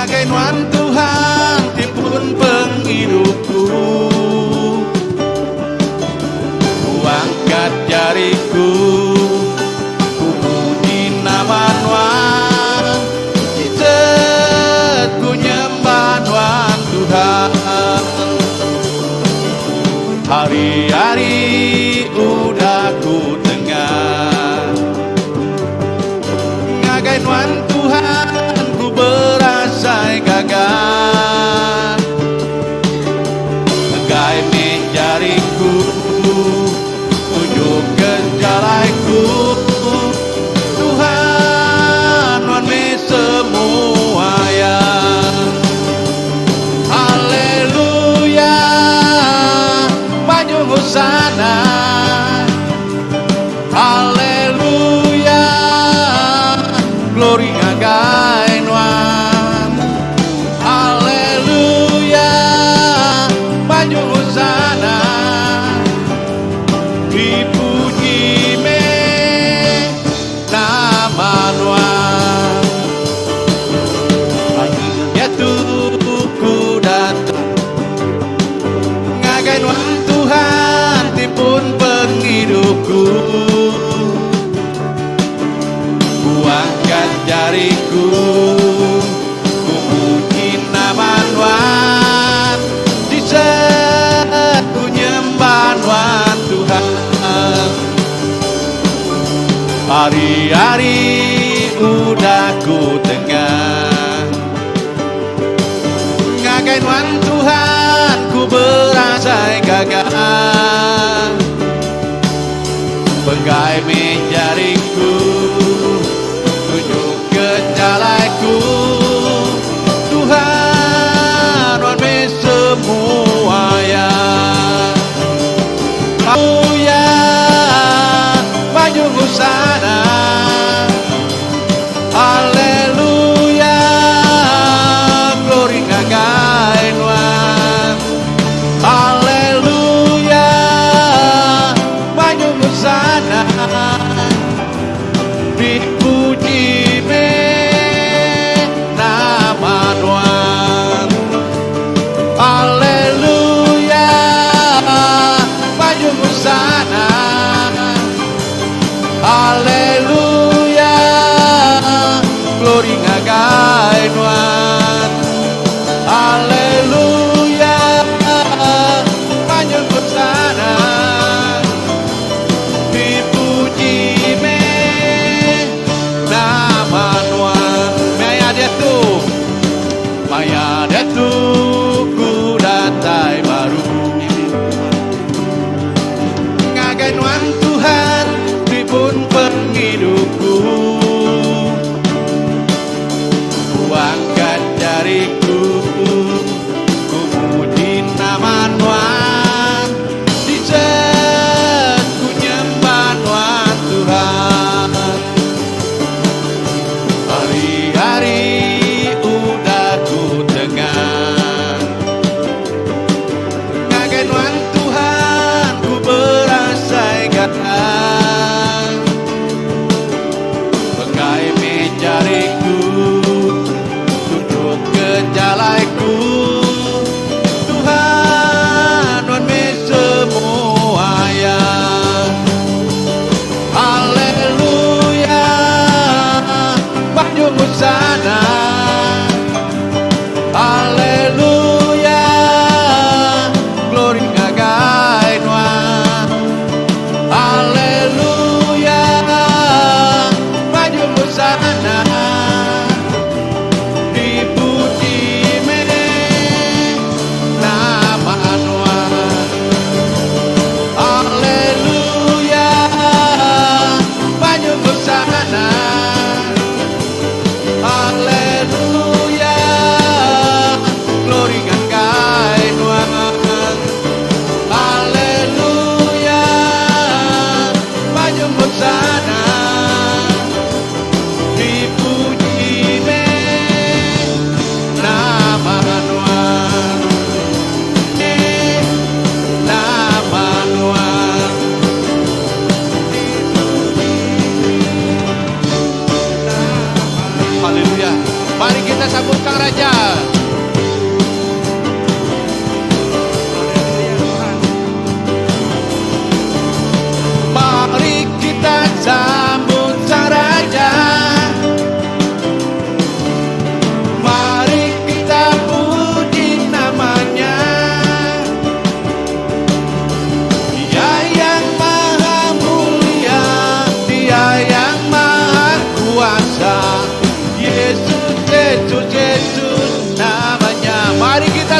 Ngagai nuan Tuhan ti pun pengidupku. Ku angkat jariku, ku muji nama nuan. Jesus, ku nyembah nuan Tuhan. Hari-hari udah ku tengah. Ngagai nuan Tuhan ku berasai gaga. Pegai meh jariku, tunjuk ke jalaiku. Tuhan nuan meh semua ya. Haleluya, maju hosana. Haleluya, glory ngagai nuan. Haleluya, maju hosana. Dipuji meh nama nuan. Diatu ku datang ngagai nuan Tuhan ti pun pengidupku. Ku angkat jariku, ku puji nama nuan. Jesus, ku nyembah nuan Tuhan. Hari-hari udah ku tengah. Ngagai nuan Tuhan ku berasai gaga. Pegai meh jariku, tunjuk ke jalaiku. Tuhan nuan meh semua ya. Haleluya, maju hosana. Haleluya, glory ngagai nuan. Haleluya, maju hosana. Dipuji meh nama nuan. Haleluya, maju hosana. Haleluya, glory ngagai nuan. Haleluya, maju hosana. Dipuji meh nama nuan. Maya diatu, maya diatu ku datai baru. Ngagai nuan Tuhan ti pun pengidupku. Ku angkat jariku, ku puji nama nuan. Jesus, ku nyembah nuan Tuhan. Hari-hari udah ku tengah. Ngagai nuan Tuhan ku berasai gaga. Pegai meh jariku, tunjuk ke jalaiku. Tuhan nuan meh semua ya. Haleluya, maju hosana. Haleluya, glory ngagai nuan. Haleluya, maju hosana. Dipuji meh nama nuan. Haleluya, maju hosana. Haleluya, glory ngagai nuan. Haleluya, maju hosana. Dipuji meh nama nuan. Nama nuan. Dipuji Haleluya. Mari kita sambut Sang Raja.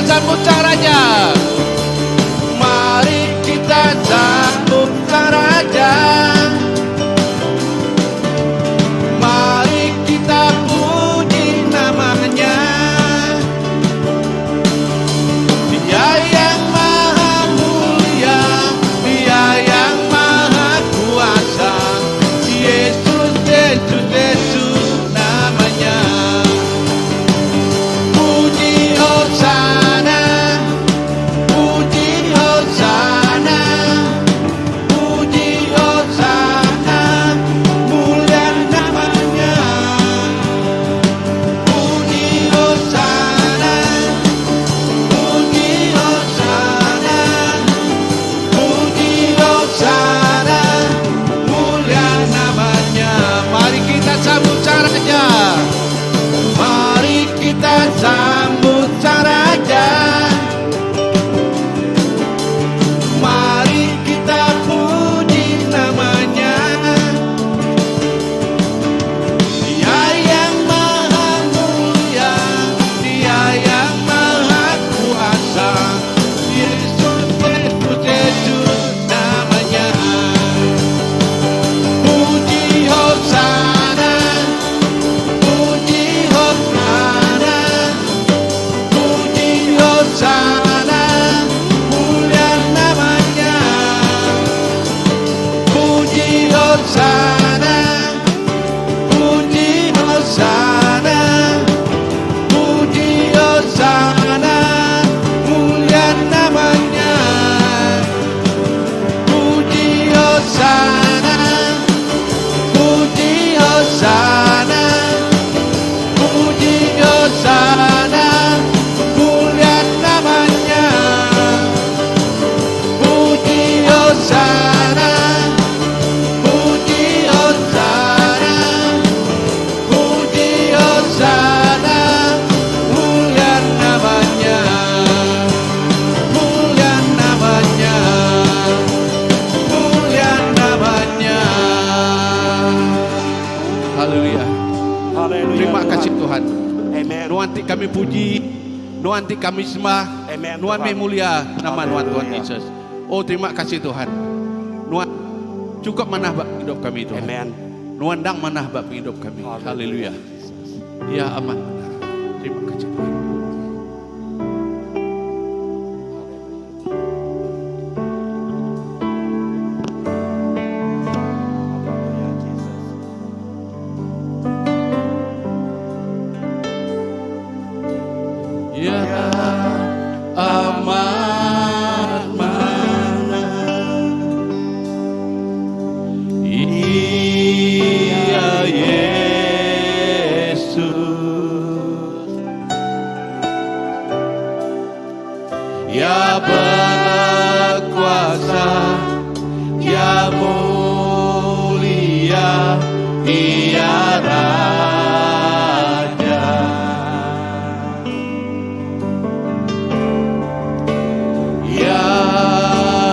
kita sambut Sang Raja. Mari kita sambut Sang Raja. Mari kita puji namanya. Dia yang maha mulia, Dia yang maha kuasa. Yesus, Yesus, Yesus namanya. Puji Hosana, puji Hosana, puji Hosana, mulia namanya. Puji Hosana, puji Hosana, puji Hosana, mulia namanya. Mari kita sambut Sang Raja. Mari kita sambut Sang Raja. Mari kita puji namanya. Dia yang maha mulia, Dia yang maha kuasa. Yesus, Yesus, Yesus namanya. Puji Hosana, puji Hosana, puji Hosana, mulia namanya. Puji Hosana, puji Hosana, puji Hosana, mulia namanya. Puji Hosana, puji Hosana, puji Hosana, mulia namanya. Puji Hosana, puji Hosana, puji Hosana, mulia namanya, mulia namanya, mulia namanya. Haleluya. Haleluya. Terima kasih Tuhan. Amen. Nuan ti kami puji, Nuan ti kami sembah, Amen, Nuan Tuhan. meh mulia nama Nuan Tuhan Haleluya. Yesus. Oh terima kasih Tuhan. Nuan cukup manah bak hidup kami Tuhan. Amen. Nuan dang manah bak hidup kami. Haleluya. Ya amat. Terima kasih Tuhan. Haleluya, Jesus. Ya amat manah Ia Yesus Ya berkuasa Ya mulia Ia Raja Ya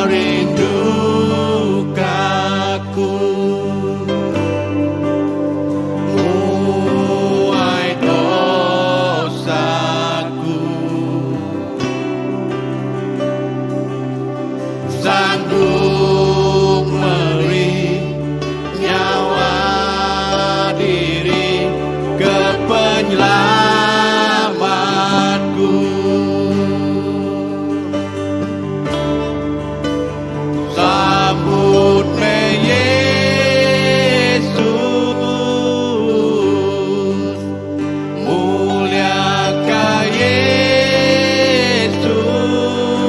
rindu kaku Muai dosaku Sanggup meri nyawa diri ke penyelamatku Sambut me Yesus Muliakan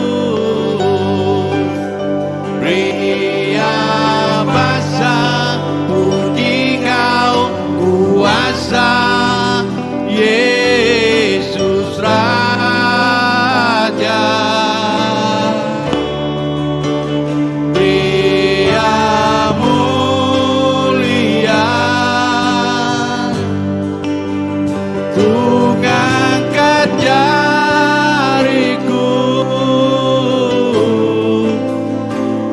Yesus Bria basa puji kau kuasa Yesus Raja Pria mulia Ku ngangkat jariku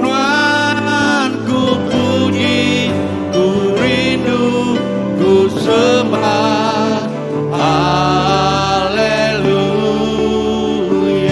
Nuan ku puji Ku rindu Ku sembah Haleluya.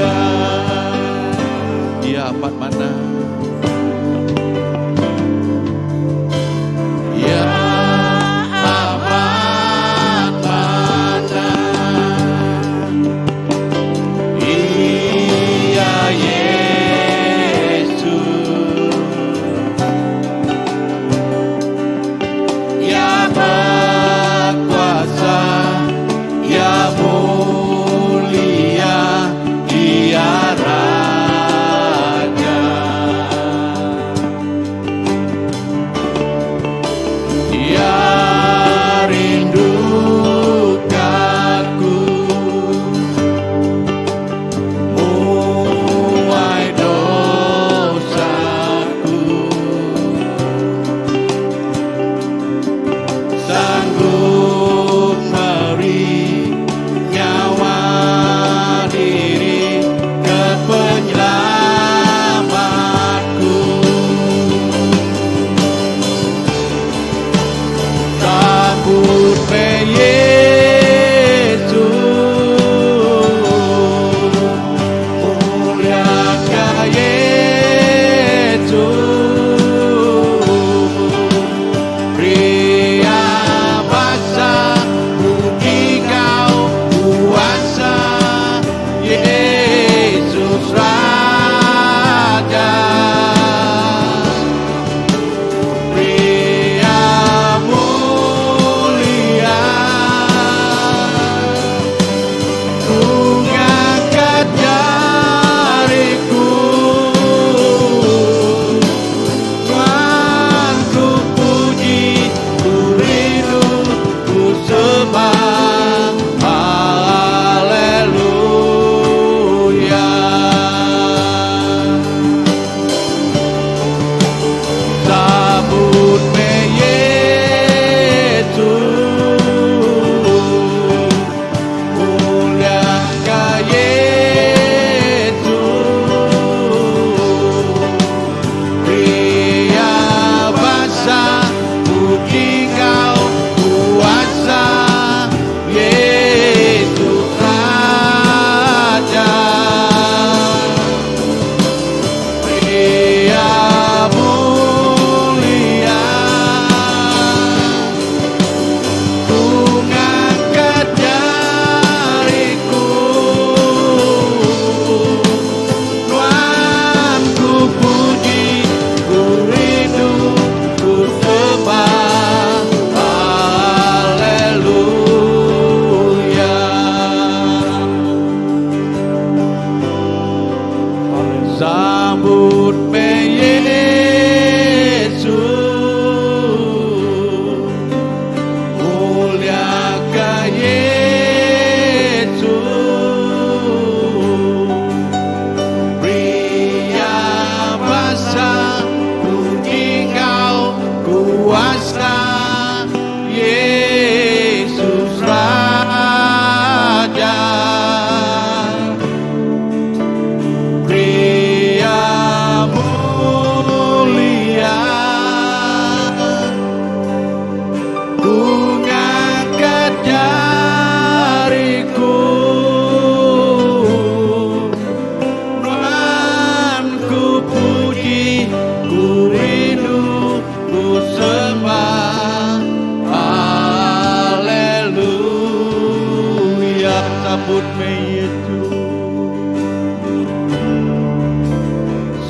Sambut meh Yesus.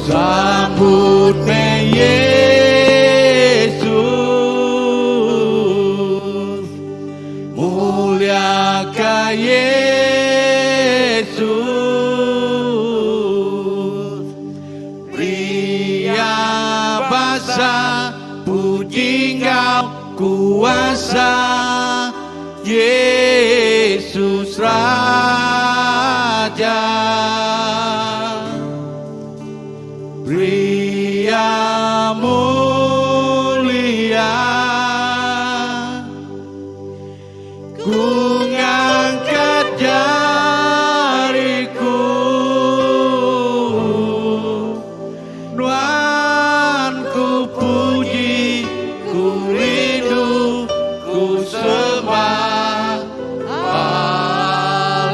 Sambut meh Yesus. Muliaka Yesus. Bria basa puji enggau kuasa Yesus Raja. Bria mulia. Ku ngangkat jariku. Nuan ku puji, ku rindu, ku sembah. Haleluya.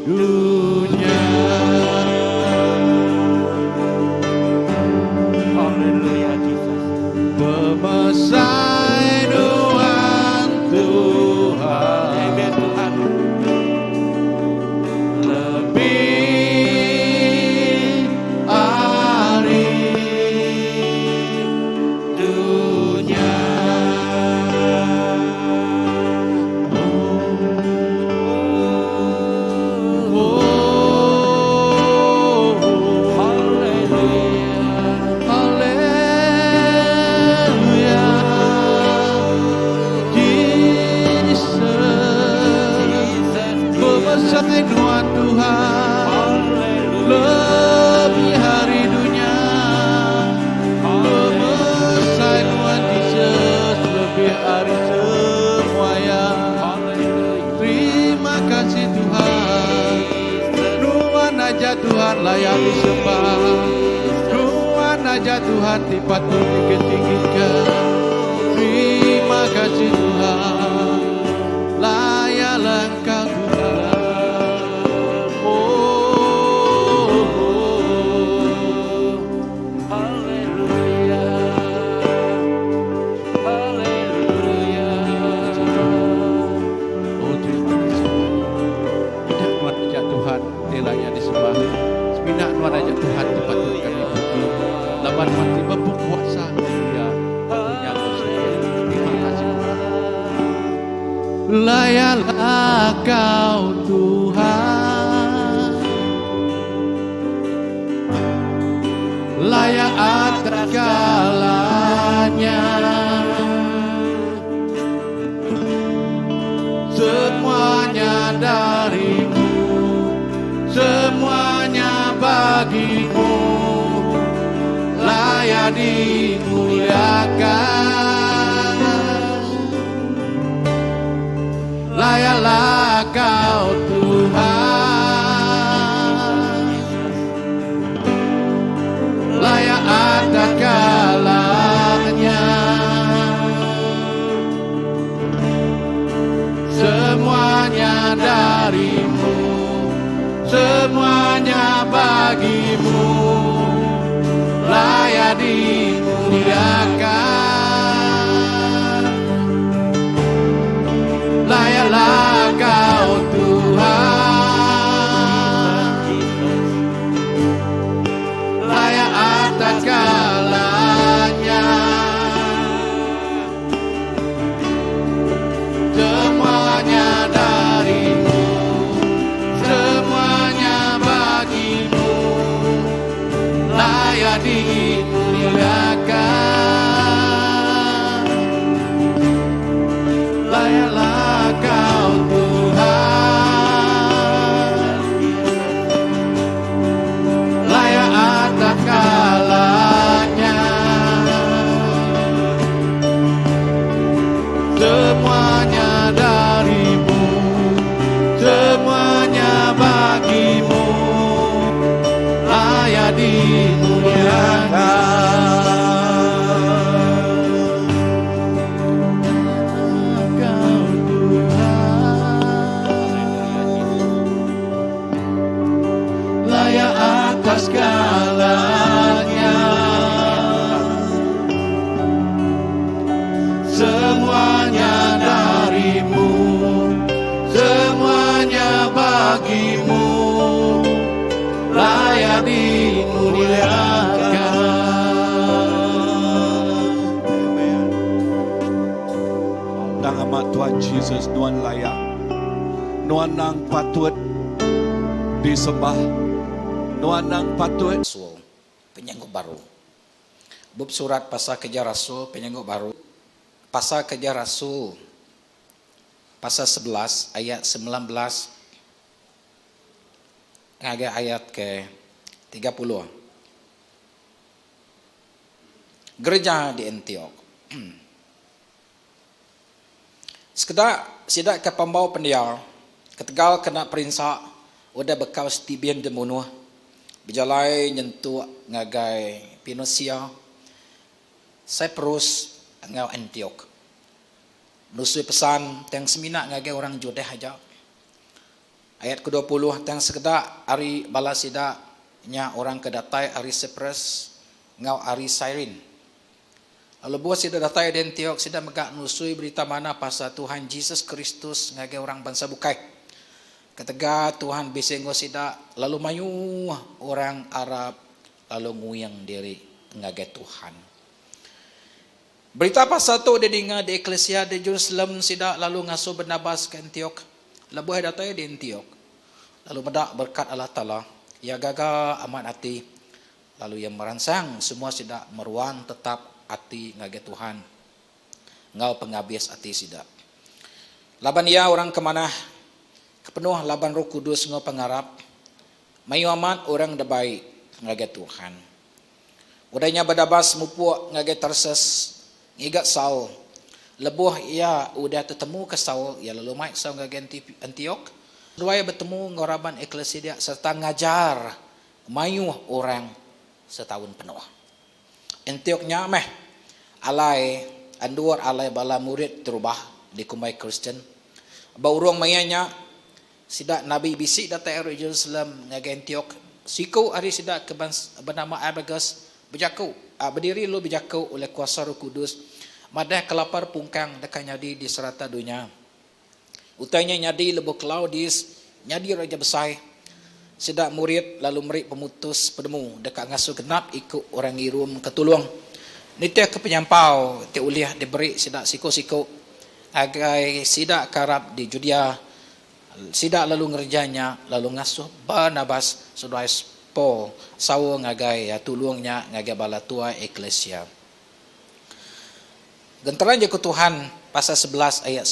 dunya. Hallelujah Jesus. Pemesai nuan Tuhan. Amen Tuhan. Lebih ari dunya. Oh, Hallelujah. Haleluya. Jesus, Jesus. Pemesai nuan Tuhan. Hallelujah. Lebih ari dunya. Pemesai nuan Jesus. Lebih ari semua ya. Hallelujah. Terima kasih Tuhan. Nuan aja Tuhan layak disembah. Nuan aja Tuhan ti patut ditinggikan. Terima kasih Tuhan. Layaklah Engkau Tuhan. Oh, oh. Hallelujah. Hallelujah. Oh terima kasih Tidak nuan aja Tuhan ti layak disembah. Semina nuan aja Tuhan ti patut kami puji. Laban nuan ti berkuasa. Haleluya. Punya Terima kasih Tuhan. Layaklah kau Tuhan. Layak atas segalanya. Semuanya darimu, semuanya bagimu, layak dimuliakan. Layaklah kau Tuhan, layak atas segalanya. Semuanya darimu, semuanya bagimu, layak dimuliakan. Layaklah kau Tuhan, layak atas segalanya. Semuanya darimu, semuanya bagimu, layak dimuliakan. Layaklah kau Tuhan, layak atas segalanya. Semuanya darimu, semuanya bagimu, layak dimuliakan. Kau Tuhan, layak atas segalanya. Semuanya darimu, semuanya bagimu, layak dimuliakan. Amen. Endang amat Tuhan Jesus nuan layak. Nuan nang patut disembah. Nuan nang patut Rasul, penyanggup baru. Bup surat pasal kerja Rasul, penyanggup baru. Pasal kerja Rasul, pasal 11 ayat 19 ngagai ayat ke 30. Gereja di Antioch. Sekeda sida ke pambau pendiau ketegal kena perinsa udah bekau Stephen dibunuh bejalai nyentuk ngagai Phoenisia, Cyprus enggau Antioch. Nusui pesan tang semina ngagai orang Judah aja. Ayat ke 20 tang sekeda ari bala sida nya orang ke datai ari Siprus enggau ari Sairin. Lalu lebuh sida datai di Antiok, sida mega nusui Berita Manah pasal Tuhan Jesus Kristus ngagai orang bansa bukai. Ketegal Tuhan bisi enggau sida, lalu mayuh orang arap lalu nguing diri ngagai Tuhan. Berita pasal tu didinga di eklisia di Jerusalem, sida lalu ngasuh Barnabas ke Antiok. Lebuh iya datai di Antiok, lalu meda berekat Allah Taala, iya gaga amat ati Lalu iya meransang semua sida meruan tetap ati ngagai Tuhan enggau pengabis ati sida. Laban iya orang ke manah, ke penuh laban Roh Kudus enggau pengarap, mayuh amat orang debai ngagai Tuhan. Udah nya Barnabas mupuk ngagai Tarsus ngiga Saul. Lebuh iya udah tetemuka Saul, iya lalu mai Saul ngagai Antiok. Seduai iya betemu enggau raban eklisia dia sereta ngajar Mayuh orang setaun penuh. Antiok nya meh alai endur alai bala murid terubah dikumbai Kristian. Ba urung maya nya, sida nabi bisi datai ari Jerusalem ngagai Antiok. Siku ari sida ke benama Abagus bejaku, bediri lalu bejaku ulih kuasa Roh Kudus madahka lapar pungkang deka nyadi di serata dunya. Utai nya nyadi lebuh Klaudius nyadi raja besai. Sida murid lalu meri pemutus penemu deka ngasuh genap iku orang ngirum ke tulung nitihka penyampau ti ulih diberi sida siku-siku ngagai sida ke arap di Judea. Sida lalu ngereja nya lalu ngasuh Barnabas seduai Paul saul ngagai tulung nya ngagai bala tuai eklisia. Genteran jaku Tuhan pasal 11 ayat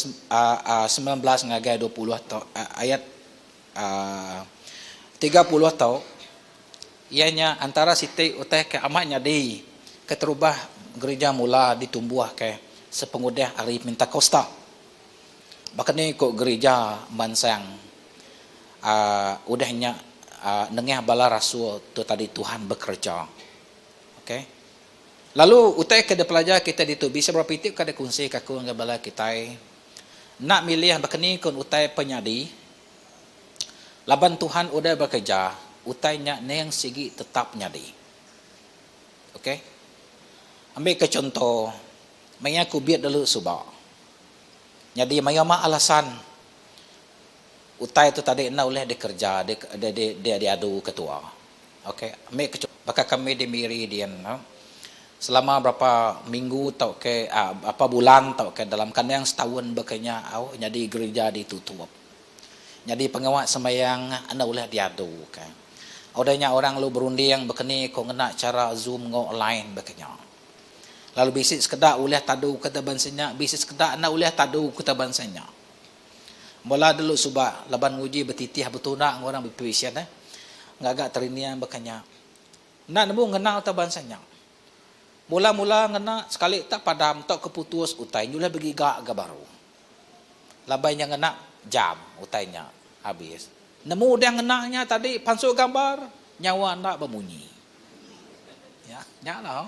19 ngagai 20 tu ayat 30 tu iya nya antara siti utai ke amat nyadi keterubah gerija mula ditumbuhka sepengudah hari Pentakosta. Baka ni ku gerija mansang udah nya nengah bala rasul tu tadi Tuhan bekereja. Okay. Lalu utai ke dipelajar kitai ditu bisi berapa iti ka dikunsi ka aku enggau bala kitai enda milih baka ni kun utai penyadi laban Tuhan udah bekereja utai nya ning sigi tetap nyadi. Ok. Ambi ke chunto maya kubit dulu suba nyadi mayuh amat alasan utai tu tadi enda ulih dikereja diadu ketua. Ok, ambi ke baka kami di Miri din selama berapa minggu tauka berapa bulan tauka dalam kandang setaun baka nya au nyadi gerija ditutup. Nyadi pengawa sembahyang enda ulih diadu ka. Udah nya orang lalu berunding baka ni ko ngena chara zoom enggau online baka nya. Lalu bisi sekeda ulih tadu ke bansa nya, bisi sekeda enda ulih tadu ke bansa nya. Mula dulu suba laban nguji betitih betunda enggau orang bepisyen eh ngaga training baka nya. Enda nemu ngena utai bansa nya. Mula-mula ngena sekali tak padam tauka putus utai nyulih begiga ga baru. Laban nya ngena jam utai nya abis. Nemu udah ngena nya tadi pansut gambar nyawa enda bemunyi. Ya nya lah.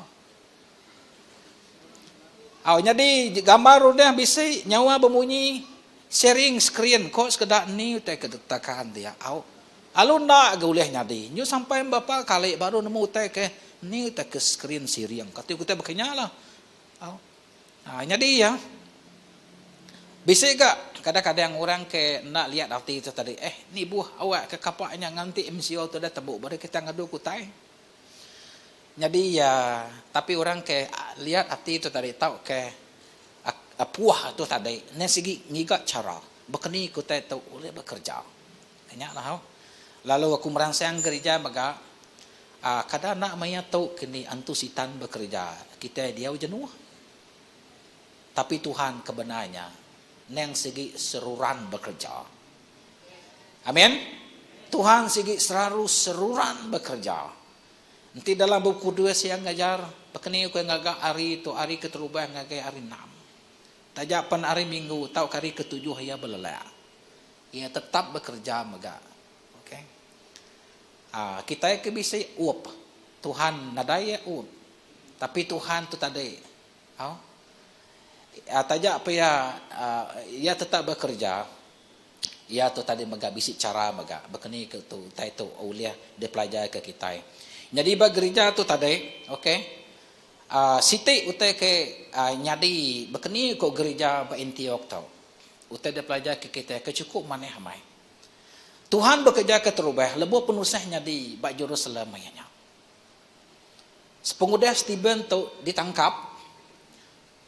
Au nyadi gambar udah bisi nyawa bemunyi sharing screen ko sekeda ni utai ke ditakan dia au. Alu enda ga ulih nyadi nyu sampai berapa kali baru nemu utai ke ni utai ke screen siring ka ti utai baka nya lah. Au. Ha nyadi iya bisi ga kadang-kadang orang ke enda liat ati tu tadi eh ni buh awak ke kapa nya nganti MCO tu dah tembu baru kita ngadu ke utai. Nyadi iya, tapi orang ke liat ati tu tadi tauka puah tu tadi nya sigi ngiga chara baka ni ke utai tu ulih bekereja. Nya lah. Lalu aku meransang gerija mega aaa kada enda maya tu ke ni antu sitan bekereja kitai diau jenuh. Tapi Tuhan ke bendar nya neng sigi seruran bekereja. Amin. Tuhan sigi selalu seruran bekereja. Enti dalam Bup Kudus iya ngajar, baka ni ukai ngaga hari tu hari keterubah ngagai hari enam. Taja pen hari Minggu tauka hari ketujuh iya belelak, iya tetap bekereja mega. Okay. Aa kitai ke bisi up, Tuhan nadai iya up. Tapi Tuhan tu tadi, au. Taja pia iya tetap bekereja. Iya tu tadi mega bisi chara mega bekeni ke tu utai tu ulih dipelajarka kitai. Nyadi ba gerija tu tadi ok aaa siti utai ke nyadi bekeni ko gerija ba Antiok tu utai dipelajarka kitai ke chukup manah amai. Tuhan bekereja keterubah lebuh penusah nyadi ba Jerusalem maya nya. Sepengudah Stephen tu ditangkap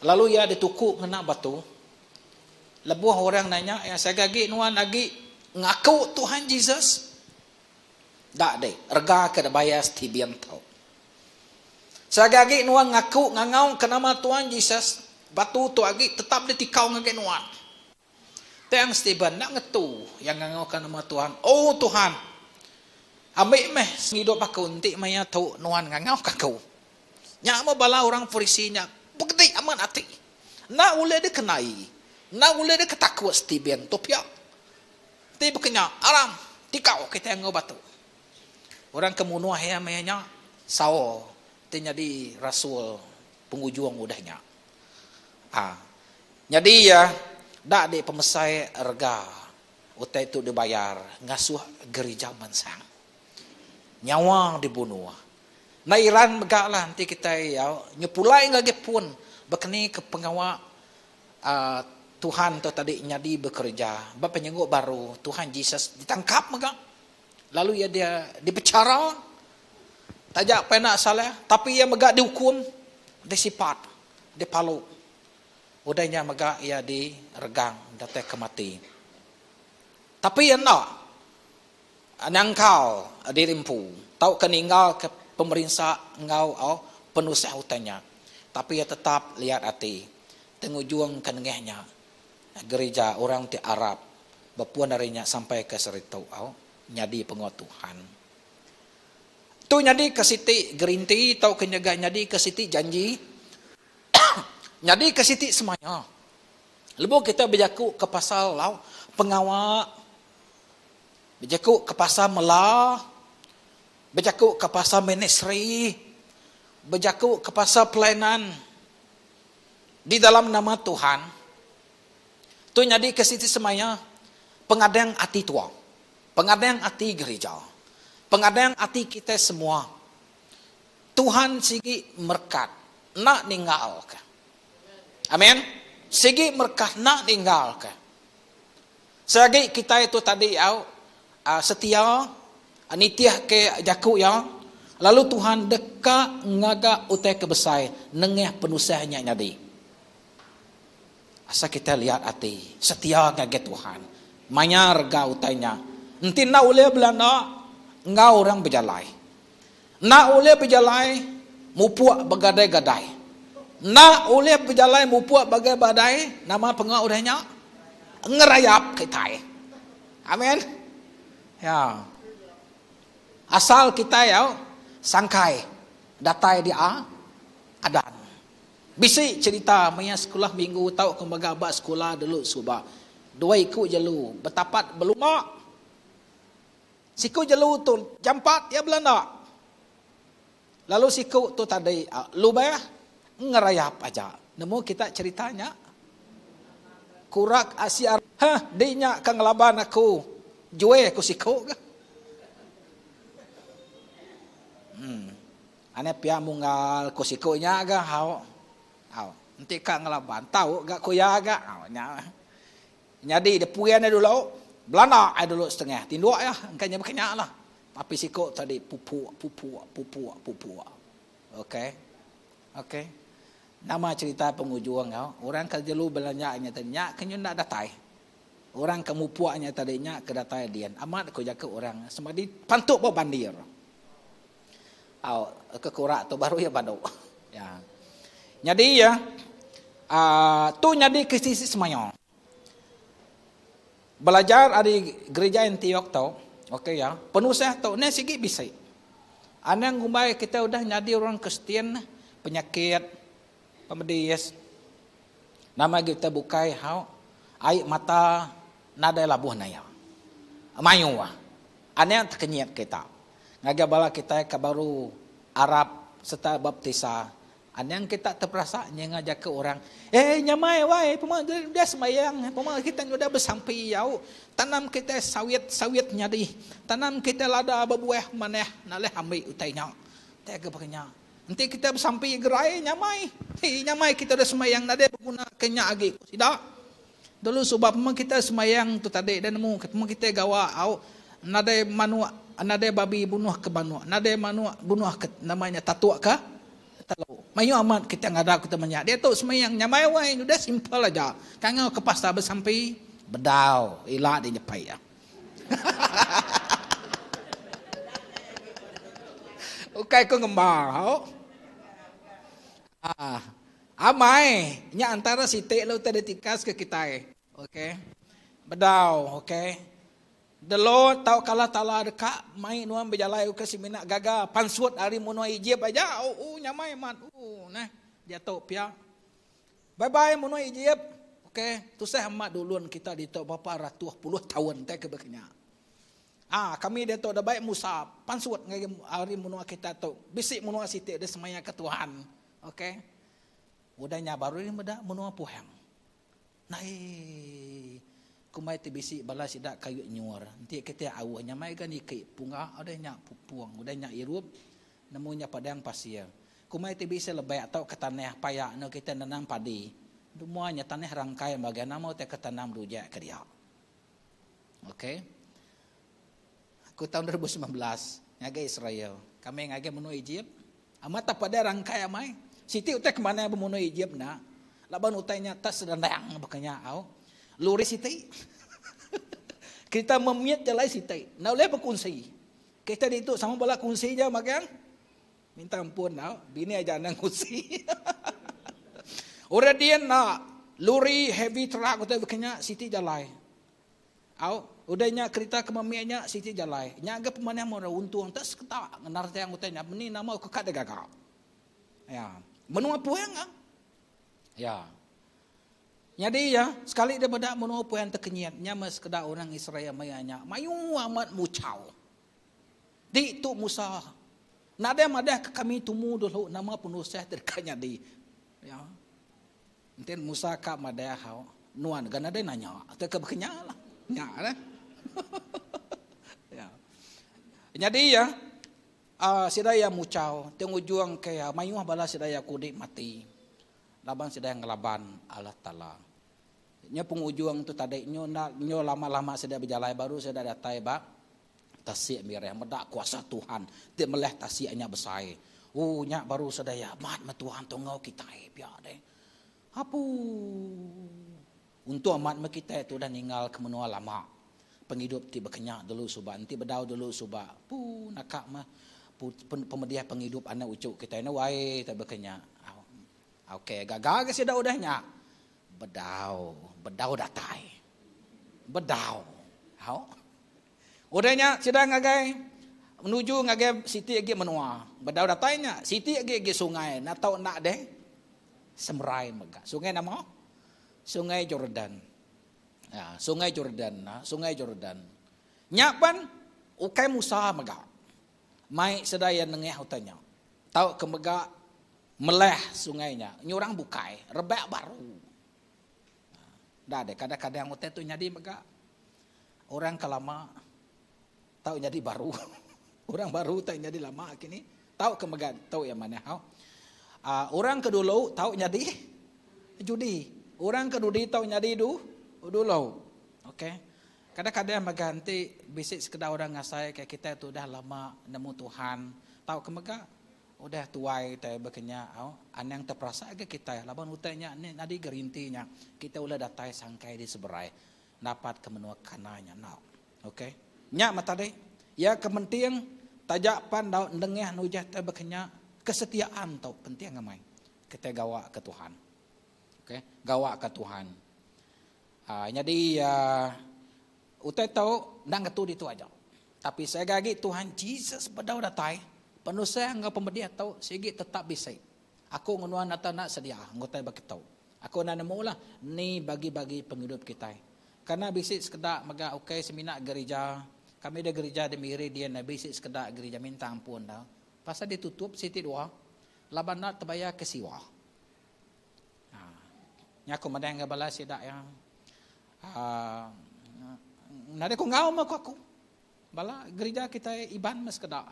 lalu iya dituku ngena batu, lebuh orang nanya iya saga agi nuan agi ngaku Tuhan Jesus? Enda deh, rega ke dibayar Stephen tu. Saga agi nuan ngaku ngangauka nama Tuhan Jesus, batu tu agi tetap ditikau ngagai nuan. Tang Stephen enda ngetu iya ngangauka nama Tuhan, O Tuhan! Ambi meh pengidup aku enti maya tu nuan ngangauka aku. Nya meh bala orang Farisi nya begedi amat ati. Enda ulih dikenai, enda ulih diketakut Stephen tu pia. Enti baka nya, aram tikau kitai enggau batu. Orang ke munuh iya maya nya, Saul ti nyadi rasul pengujung udah nya. A. Nyadi iya enda di pemesai rega utai tu dibayar ngasuh gerija mansang. Nyawa dibunuh. Enda iran mega lah enti kitai nyepulai ngagai pun bekeni ke pengawa aaa Tuhan tu tadi nyadi bekereja ba penyenguk baru Tuhan Jesus ditangkap mega lalu iya dia dipechara taja pa enda salah tapi iya mega diukum disipat dipalu. Udah nya mega iya diregang datai ke mati. Tapi iya enda nyangkal diri empu tauka ninggalka pemerinsa enggau penusah utai nya. Tapi iya tetap liat ati ti ngujungka nengah nya gerija orang ti arap bepun ari nya sampai ke saritu nyadi penguat Tuhan. Tu nyadika siti gerinti tauka nyega nyadika siti janji. Nyadika siti semaya. Lebuh kita bejaku ke pasal lau pengawa, bejaku ke pasal mela, bejaku ke pasal ministri, bejaku ke pasal pelayanan di dalam nama Tuhan, tu nyadika siti semaya pengadang ati tua, pengadang ati gerija, pengadang ati kitai semua. Tuhan sigi merekat enda ninggalka. Amen. Sigi merekat enda ninggalka. Seagi kitai tu tadi au setia nitihka jaku iya lalu Tuhan deka ngaga utai ke besai nengah penusah nya nyadi. Asal kitai liat ati setia ngagai Tuhan maya rega utai nya enti enda ulih belanda enggau orang bejalai. Enda ulih bejalai mupuk begadai-gadai. Enda ulih bejalai mupuk bagai-badai, nama pengawa udah nya? Ngerayap kitai. Amen. Ya. Asal kitai au sangkai datai di a adan. Bisi cherita maya sekulah minggu tauka mega ba sekula dulu suba. Dua iku jelu betapat beluma. Siku jelu tu jampat iya belanda. Lalu siku tu tadi lubah ngerayap aja. Nemu kita cherita nya? Kurak asi ar heh di nya ka ngelaban aku jue ku siku ga. Em aneh pia munggal ku siku nya ga hau. Au enti ka ngelaban tau ga ku iya ga. Au nya. Nyadi depuan iya dulu, belanda iya dulu setengah tinduk iya, engka nya baka nya lah. Tapi siku tadi pupuk, pupuk, pupuk, pupuk. Okey. Okey. Nama cerita pengujung au, orang ke jelu belanja nya tadi nya ke nyu enda datai. Orang ke mupuk nya tadi nya ke datai din. Amat ku jaku orang semadi pantuk ba bandir. Au ke kurak tu baru iya badu. Ya. Nyadi iya aaa tu nyadi ke sisi semaya. Belajar ari gerija Antiok tu, okey ya, penusah tu nya sigi bisi. Anang ngumbai kita udah nyadi orang Kristian penyakit, pemedis, nama agi utai bukai hau, ai mata nadai labuh naya. Mayuh. Anang tekenyit kita. Ngagai bala kitai ke baru arap sereta baptisa. Anang kita teperasa ninga jaku orang, Eh nyamai wai pema udah sembayang, pema kita udah besampi au, tanam kitai sawit, sawit nyadi, tanam kitai lada bebuah manah nalih ambi utai nya. Utai ke baka nya. Enti kita besampi gerai nyamai. Hii nyamai kita udah sembayang nadai beguna ke nya agi ku sida. Dulu suba pema kita sembayang tu tadi deh nemu pema kita gawa au nadai manuk nadai babi bunuh ke manuk nadai manuk bunuh ke nama nya tatuk ke telu. Mayuh amat kita ngaga kita menya. Diatu sembayang nyamai wai udah simple aja. Kangau ke pasar besampi bedau ila di nyepai iya. Ukai ku ngemba au. Ah. Amai, nya antara siti lalu utai ditikas ke kitai. Okey. Bedau, okey. The Lord tauka Allah Taala deka mai nuan bejalai ukai semina gaga pansut ari menua Ejip aja. Oh, oh nyamai amat. Oh, neh. Diatu pia. Bye bye menua Ejip. Okey, tusah amat dulun kita ditu berapa ratus puluh taun tai ke baka nya. Ah, kami diatu da bai Musa pansut ngagai ari menua kita tu. Bisi menua siti da semaya ke Tuhan. Okey. Udah nya baru iya meda menua Puhang. Naii. Kumbai ti bisi bala sida kayu nyur. Enti kitai auh nya mai ga niki pungga udah nya pupung, udah nya irup nemu nya padang pasir. Kumbai ti bisi lebak tauka tanah paya enu kitai nanam padi. Semua nya tanah rangkai bagai nama utai ke tanam dujak ke dia. Okey. Aku taun 2019 ngagai Israel. Kami ngagai menua Ejip. Amat tak pada rangkai amai. Siti utai ke manah ba menua Ejip enda. Laban utai nya tak sedandang baka nya au. Lori siti. Kerita memit jalai siti. Enda ulih bekunsi. Kerita ditu sama bala kunsi ja magang. Minta ampun tau, bini aja anang ngusi. Orang din enda lori heavy truck utai baka nya siti jalai. Au, udah nya kerita ke memik nya siti jalai. Nya ga pemanah meh untung te sekeda ngena retiang utai nya meni nama ke ka digaga. Ya, menua puang ah. Ya. Nyadi iya, sekali deh meda menua puang tekenyit nya meh sekeda orang Israel maya nya mayuh amat muchau. Ti tu Musa, nadai madah ke kami tumu dulu nama penusah ti deka nyadi. Ya. Enti Musa ka madah au, nuan ga nadai nanya tauka bekenya lah. Nya lah. Ya. Nyadi iya, uh, sida iya muchau ti ngujung ke iya mayuh bala sida iya kudi mati laban sida iya ngelaban Allah Taala. Nya pengujung tu tadi nyu enda nyu lama-lama sida bejalai baru sida datai ba Tasik Mirah meda kuasa Tuhan ti meleh tasik nya besai. Ooh nya baru sida iya amat meh Tuhan tu enggau kitai pia deh. Apuu. Untung amat meh kitai tu udah ninggal ke menua lama pengidup ti bekenya dulu suba enti bedau dulu suba puu naka meh pemedih pengidup anak uchu kitai ne wai tai bekenya. Ok gaga ga sida udah nya. Bedau, bedau datai. Bedau. Au. Udah nya sida ngagai menuju ngagai siti agi menua. Bedau datai nya siti agi agi sungai enda tau enda deh semerai mega. Sungai nama? Sungai Jordan. Ya, Sungai Jordan, ha, Sungai Jordan. Nya pan ukai Musa mega. Mai sida iya nengah utai nya. Tau ke mega Melah sungai nya nyurang bukai rebak baru. Enda deh kadang-kadang utai tu nyadi mega orang ke lama tau nyadi baru. Orang baru tau nyadi lama kini tau ke mega tu iya manah au. Aaa orang ke dulu tau nyadi judi. Orang ke dudi tau nyadi du dulu. Okey. Kadang-kadang mega enti bisi sekeda orang ngasai ke kitai tu udah lama nemu Tuhan tau ke mega Udah tuai kitai baka nya au, anang teperasa ga kitai laban utai nya nih nyadi gerinti nya kitai ulih datai sangkai di seberai napat ke menua Kana nya enda. Ok. Nya meh tadi. Iya ke penting taja pan enda nengah nujah tai baka nya kesetiaan tu penting amai kitai gawa ke Tuhan. Ok. Gawa ke Tuhan. Aaa nyadi aaa utai tu enda ngetu ditu aja. Tapi sega agi Tuhan Jesus bedau datai, penusah enggau pemedih tu sigi tetap bisi. Aku enggau nuan ata enda sedia enggau utai baka tu. Aku enda nemu lah ni bagi-bagi pengidup kitai. Kerana bisi sekeda mega ukai semina gerija, kami da gerija di Miri din bisi sekeda gerija minta ampun da pasal ditutup siti dua. Laban enda tebayar ke siwa. Nya aku madah enggau bala sida iya. Aaa nadai ku enggau meh ku aku. Bala gerija kitai Iban meh sekeda.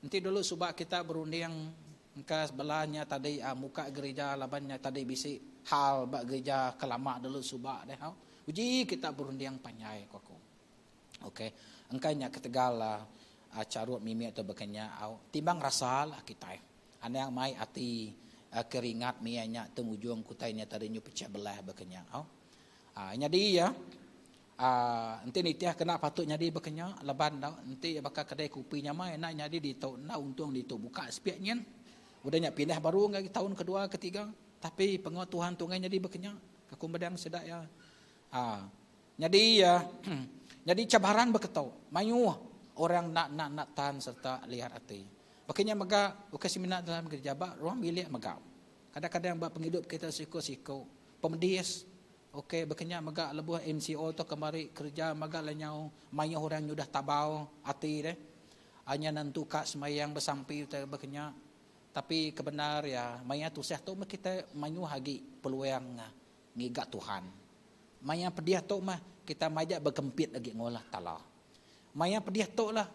Enti dulu suba kita berunding engka bala nya tadi muka gerija laban nya tadi bisi hal ba gerija ke lama dulu suba deh. Uji kita berunding panjai ku aku. Ok. Engka nya ketegal charut mimit tu baka nya au. Timbang rasa lah kitai. Anang mai ati ke ringat mia nya tu ngujung ke utai nya tadi nyu pecah belah baka nya au. Aaa nyadi iya aaa enti nitih kena patut nyadi baka nya laban enda enti baka kedai kopi nyamai enda nyadi ditu enda untung ditu buka sepiak nyin. Udah nya pindah baru ngagai taun kedua ketiga. Tapi pengawa Tuhan tu enggai nyadi baka nya. Aku medang sida iya. Aa. Nyadi iya, nyadi cabaran beketu, mayuh orang enda enda enda tan sereta liat ati. Baka nya mega ukai semina dalam gerija ba ruang bilik mega. Kadang-kadang ba pengidup kita siku-siku, pemedis ok baka nya mega lebuh MCO tu kemari kereja mega lenyau mayuh orang nyudah tabau ati deh. Nya nentu ka sembahyang besampi utai baka nya. Tapi kebendar iya maya tusah tu meh kitai mayuh agi peluang ngiga Tuhan. Maya pedih tu mah kitai majak bekempit agi enggau Allah Taala. Maya pedih tu lah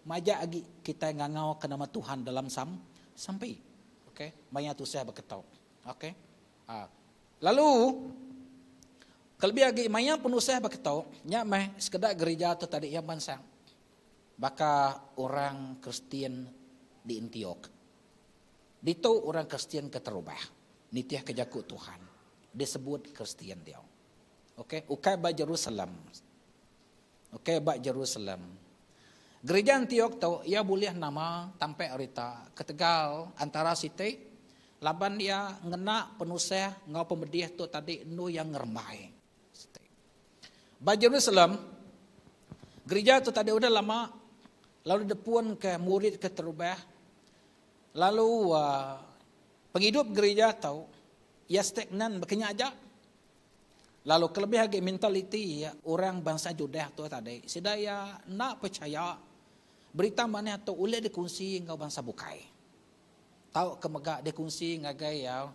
majak agi kitai ngangauka nama Tuhan dalam sam sampi. Ok, maya tusah beketu. Ok. Ha. Lalu kelebih agi maya penusah beketu nya meh sekeda gerija tu tadi iya mansang baka orang Kristian di Antiok. Ditu orang Kristian keterubah nitihka jaku Tuhan disebut Kristian dia. Okey, ukai ba Jerusalem. Okey, ba Jerusalem. Gerija Antiok tu iya bulih nama tampak rita ketegal antara siti laban iya ngena penusah enggau pemedih tu tadi endur iya ngerembai. Siti. Ba Jerusalem, gerija tu tadi udah lama lalu depun ke murid keterubah lalu pengidup gerija tu iya stagnan baka nya aja. Lalu kelebih agi mentaliti orang bansa Judah tu tadi, sida iya enda pechaya berita manah tu ulih dikunsi enggau bansa bukai. Tauka mega dikunsi ngagai iya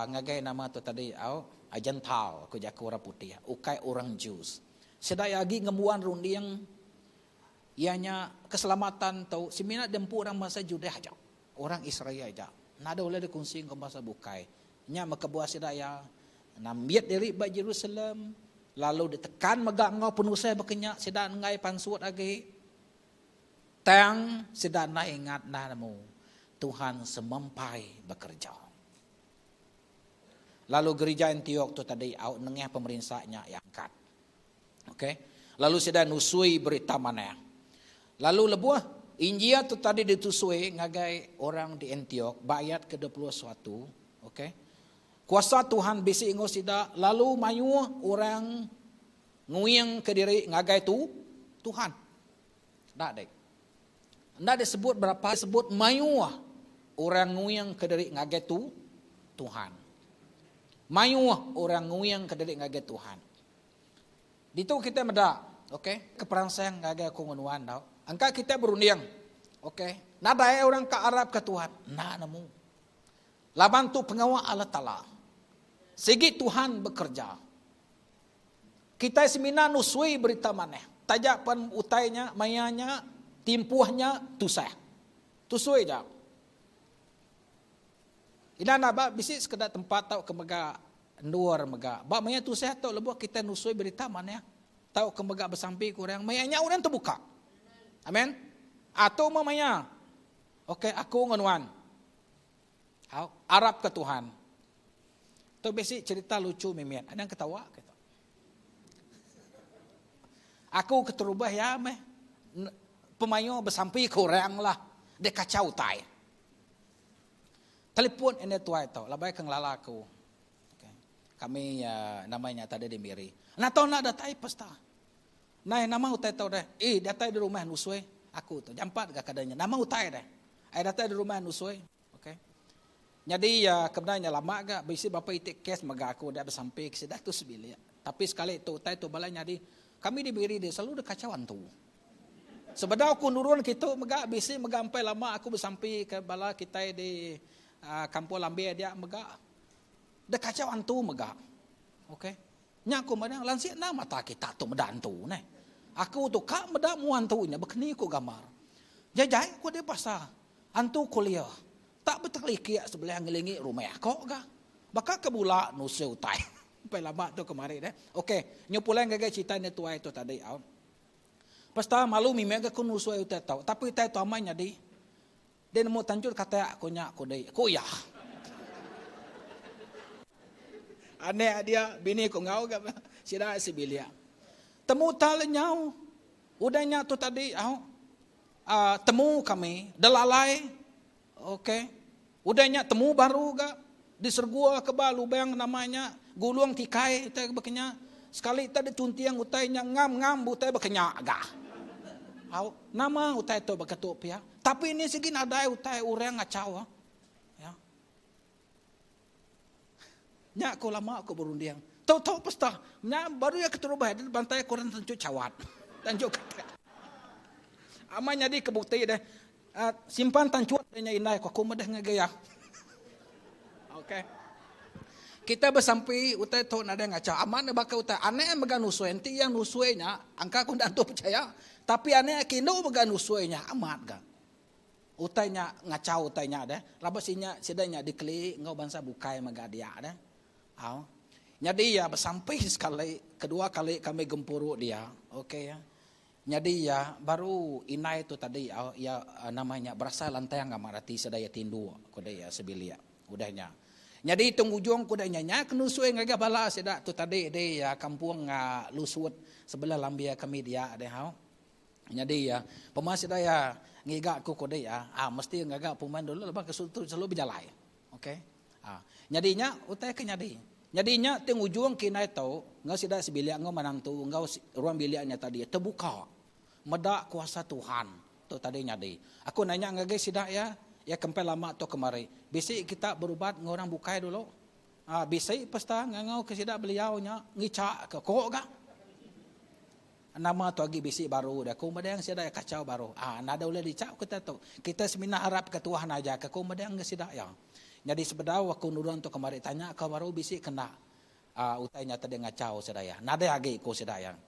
ngagai nama tu tadi au Gentile ku jaku orang putih ukai orang Jews. Sida iya agi ngembuan runding iya nya keselamatan tu semina diempu orang bansa Judah aja, orang Israel aja. Nadai ulih dikunsi enggau bansa bukai. Nya meh kebuah sida iya nambit diri ba Jerusalem lalu ditekan mega enggau penusah baka nya sida enggai pansut agi. Tang sida enda ingat enda nemu Tuhan semampai bekereja. Lalu gerija Antiok tu tadi au nengah pemerinsa nya iya angkat. Okey. Lalu sida nusui berita manah. Lalu lebuh Injil tu tadi ditusui ngagai orang di Antiok ba ayat ke 21, okey. Kuasa Tuhan bisi enggau sida lalu mayuh orang nguingka diri ngagai tu Tuhan. Enda dek. Enda disebut berapa, disebut mayuh orang nguingka diri ngagai tu Tuhan. Mayuh orang nguingka diri ngagai Tuhan. Ditu kitai meda, okey, ke peransang ngagai aku enggau nuan tau. Engka kitai berunding, okey, nadai orang ke arapka Tuhan. Enda nemu. Laban tu pengawa Allah Taala. Sigi Tuhan bekereja. Kitai semina nusui berita manah taja pen utai nya maya nya timpuh nya tusah. Tusui ja. Ina enda ba bisi sekeda tempat tauka mega endur mega ba maya tusah tu lebuh kitai nusui berita manah tauka mega besampi ke orang maya nya orang tebuka. Amen. Atu meh maya. Okey aku enggau nuan. Au, arapka Tuhan. Tu bisi cerita lucu mimit. Anang ketawa ke tu. Aku keterubah iya meh pemayuh besampi ke orang lah dek kacau utai. Telefon enda tuai tu labai ke ngelala aku. Okay. Kami uh, nama nya tadi di Miri. Enda tau enda datai pesta. Nai nama utai tu deh. Eh datai di rumah nusui aku tu. Jampat ga kadanya. Nama utai deh. Ai datai di rumah nusui. Ok. Nyadi iya ke bendar nya lama ga bisi berapa iti kes mega aku udah besampi ke sida tu sebilik. Tapi sekali tu utai tu bala nyadi kami di Miri dia selalu dikachau antu. Sebedau aku nurun kitu mega bisi mega empai lama aku besampi ke bala kitai di Kampung Lambir dia mega deh kachau antu mega. Okay. Nya aku madah lansik enda mata kita tu meda antu neh. Aku tu ka meda mua antu nya bekeni ku gambar. Jai jai ku deh pasal antu kuliah tak betelikik sebelah ngelingi rumah ko ga. Baka ke bula nusui utai. Empai lama tu kemari deh. Ok nyu pulai ngagai cerita nya tuai tu tadi au. Pesta malu mimit ga ku nusui utai tu tapi utai tu amai nyadi. Deh nemu tanjut katak ku nya ku dei, ku iya. Anak dia bini ku enggau ga sida sebilik. Temu ta lenyau udah nya tu tadi au uhh temu kami delalai ok udah nya temu baru ga disergua ke ba lubang nama nya gulung tikai utai ke baka nya sekali ta ditunting utai nya ngam ngam utai baka nya ga. Au nama utai tu baka tu pia. Tapi ini sigi nadai utai orang ngachau. Ya. Nya aku lama aku berunding. Tau tau pesta. Nya baru iya keterubah dia bantai aku orang tencu cawat. Tanjuk kata. Amai nyadi ke bukti deh. Uh, simpan tancut deh nya indai aku aku medeh ngagai iya. Okay. Kita besampi utai tu nadai ngachau. Amat ne baka utai anak mega nusui. Enti iya nusui nya, angka aku enda entu pechaya. Tapi anak ke indu mega nusui nya amat ga. Utai nya ngachau utai nya deh. Laban sinya sida nya dikeli enggau bansa bukai mega dia deh. Au. Nyadi iya besampi sekali, kedua kali kami gempuru dia. Okey. Nyadi iya baru indai tu tadi au iya nama nya berasai lantang amat ati sida iya tinduk ku dei iya sebilik udah nya. Nyadi tung ujung ku dei nya nya ke nusui ngagai bala sida tu tadi di kampung Lusut sebelah lambir kami dia deh au. Nyadi iya pema sida iya ngiga ku ku dei iya mesti ngaga pemuan dulu laban ke tu selalu bejalai. Okey. Nyadi nya utai ke nyadi. Nyadi nya ti ngujung ke indai tu enggau sida sebilik enggau menantu enggau ruang bilik nya tadi tebuka meda kuasa Tuhan tu tadi nyadi. Aku nanya ngagai sida iya, iya ke empai lama tu kemari, bisi kita berubat enggau orang bukai dulu? Bisi pesta ngangau ke sida beliau nya ngicha ke ko ga. Nama tu agi bisi baru deh ku medeng sida iya kachau baru. Aa nadai ulih dichau kita tu. Kita semina arap ke Tuhan aja ke ku medeng enggau sida iya. Nyadi sebedau aku nurun tu kemari tanya ka baru bisi ke enda aa utai nya tadi ngachau sida iya. Nadai agi ku sida iya.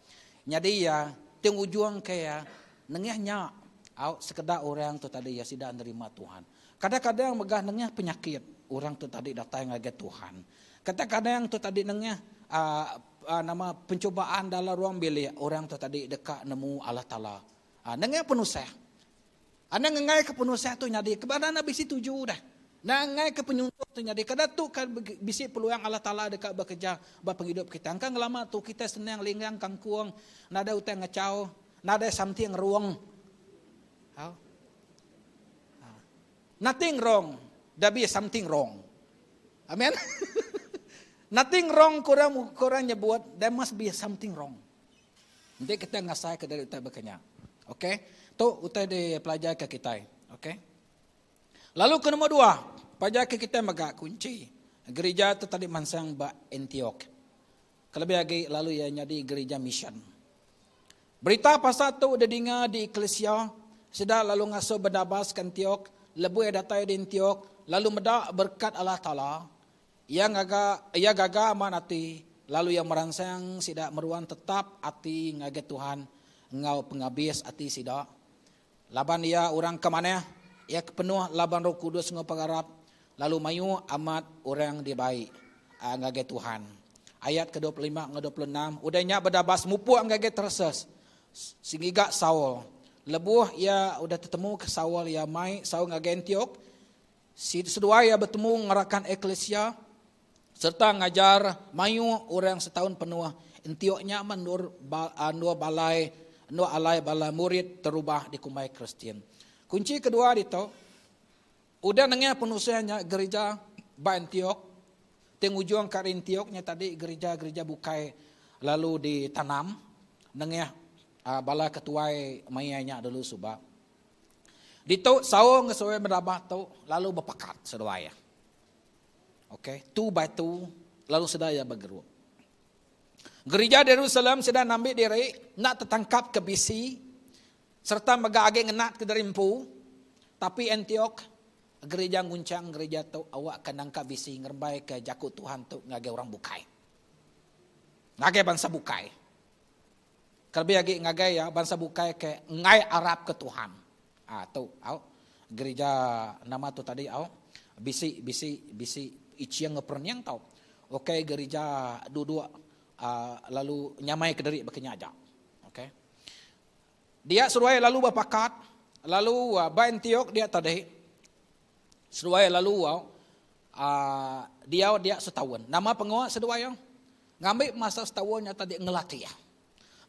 Nyadi iya ti ngujung ke iya nengah nya au sekeda orang tu tadi iya sida nerima Tuhan. Kadang-kadang mega nengah penyakit orang tu tadi datai ngagai Tuhan. Kadang-kadang tu tadi nengah aaa nama pencubaan dalam ruang bilik orang tu tadi deka nemu Allah Taala. Aaa nengah penusah. Anang ngengai ke penusah tu nyadi kebadan ne bisi tuju deh. Anang ngengai ke penyuntuk tu nyadi kada tu ka bisi peluang Allah Taala deka bekerja ba pengidup kita. Engka ngelama tu kitai senang linggang kangkung nadai utai ngachau, nadai something wrong. Au. Nothing wrong, there be something wrong. Amen. Nothing wrong ku orang ku orang nyebut there must be something wrong. Enti kita ngasai ke diri utai baka nya. Okay. Tu utai dipelajar ke kitai. Okay. Lalu ke nombor dua, pelajar ke kitai mega kunchi gerija tu tadi mansang ba Antioch. Kelebih agi lalu iya nyadi gerija mission. Berita pasal tu didinga di eklisia, sida lalu ngasuh Barnabas ke Antiok. Lebuh iya datai di Antiok, lalu meda berekat Allah Taala, iya ngaga iya gaga amat ati, lalu iya meransang sida meruan tetap ati ngagai Tuhan enggau pengabis ati sida. Laban iya orang ke manah, iya ke penuh laban Roh Kudus enggau pengarap, lalu mayuh amat orang dibai ngagai Tuhan. Ayat ke 25 enggau 26, Udah nya Barnabas mupuk ngagai Tarsus, ngiga Saul. Lebuh iya udah tetemuka Saul, iya mai Saul ngagai Antiok. Seduai iya betemu ngerakan eklisia sereta ngajar mayuh orang setaun penuh. Antiok nya meh endur endur balai endur alai bala murid terubah dikumbai Kristian. Kunchi kedua ditu, udah nengah penusah nya gerija ba Antiok ti ngujungka ari Antiok nya tadi gerija-gerija bukai lalu ditanam nengah bala ketuai maya nya dulu suba. Ditu Saul enggau seduai Barnabas tu lalu bepakat seduai iya. Ok, tu by tu lalu sida iya begerup. Gerija di Jerusalem sida nambi diri enda tetangkap ke bisi. Sereta mega agi ngenat ke diri empu, tapi Antiok, gerija ngunchang gerija tu awakka nangka visi ngerembaika jaku Tuhan tu ngagai orang bukai. Ngagai bansa bukai. Kelebih agi ngagai iya bansa bukai ke enggai arapka Tuhan. Ah tu au gerija nama tu tadi au bisi bisi bisi iching enggau perening tau. Ukai gerija duduk aaa lalu nyamai kediri baka nya aja. Okay. Dia seduai lalu bepakat lalu ba Antiok dia tadi seduai lalu aaa diau dia setaun. Nama pengawa seduai iya? Ngambi masa setaun nya tadi ngelatih.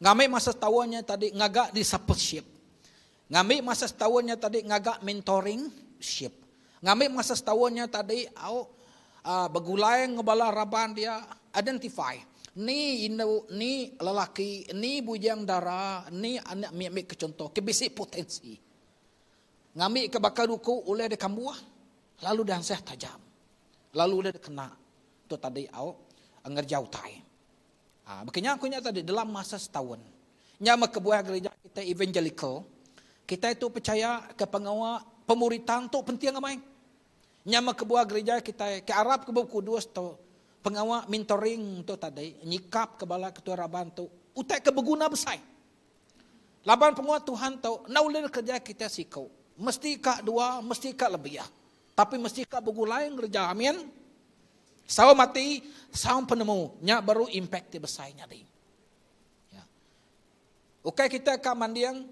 Ngambi masa setaun nya tadi ngaga discipleship. Ngambi masa setaun nya tadi ngaga mentoring ship. Ngambi masa setaun nya tadi au aaa begulai enggau bala raban dia identify ni indu ni lelaki ni bujang dara ni anak mit mit ke chunto ke bisi potensi. Ngambi ke baka duku ulih dikambuh lalu diansah tajam lalu ulih dikena tu tadi au ngereja utai. Ha, baka nya aku nya tadi dalam masa setaun. Nya meh kebuah gereja kitai evangelical, kitai tu pechaya ke pengawa pemuritan tu penting amai. Nya meh kebuah gereja kitai ke arap ke Bup Kudus tu pengawa mentoring tu tadi nyikap ke bala ketuai raban tu utai ke beguna besai. Laban pengawa Tuhan tu enda ulih dikereja kitai siku. Mesti ka dua, mesti ka lebih. Tapi mesti ka begulai ngereja. Amin. Saum ati, saum penemu, nya baru impact ti besai nyadi. Ya. Ukai kita ka manding,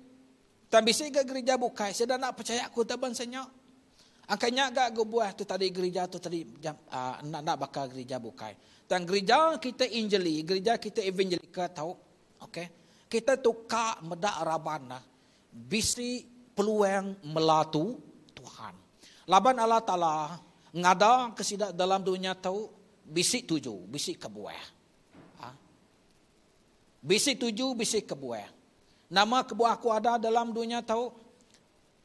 tang bisi ga gerija bukai sida enda pechaya ku utai bansa nya. Angka nya ga gebuah tu tadi gerija tu tadi enda enda baka gerija bukai. Tang gerija kita Injili, gerija kita Evangelika tau, okey. Kita tu ka meda raban ne Bisi peluang mela tu Tuhan. Laban Allah Taala ngada ke sida dalam dunya tu bisi tuju, bisi kebuah. Ha? Bisi tuju, bisi kebuah. Nama kebuah aku ada dalam dunya tu?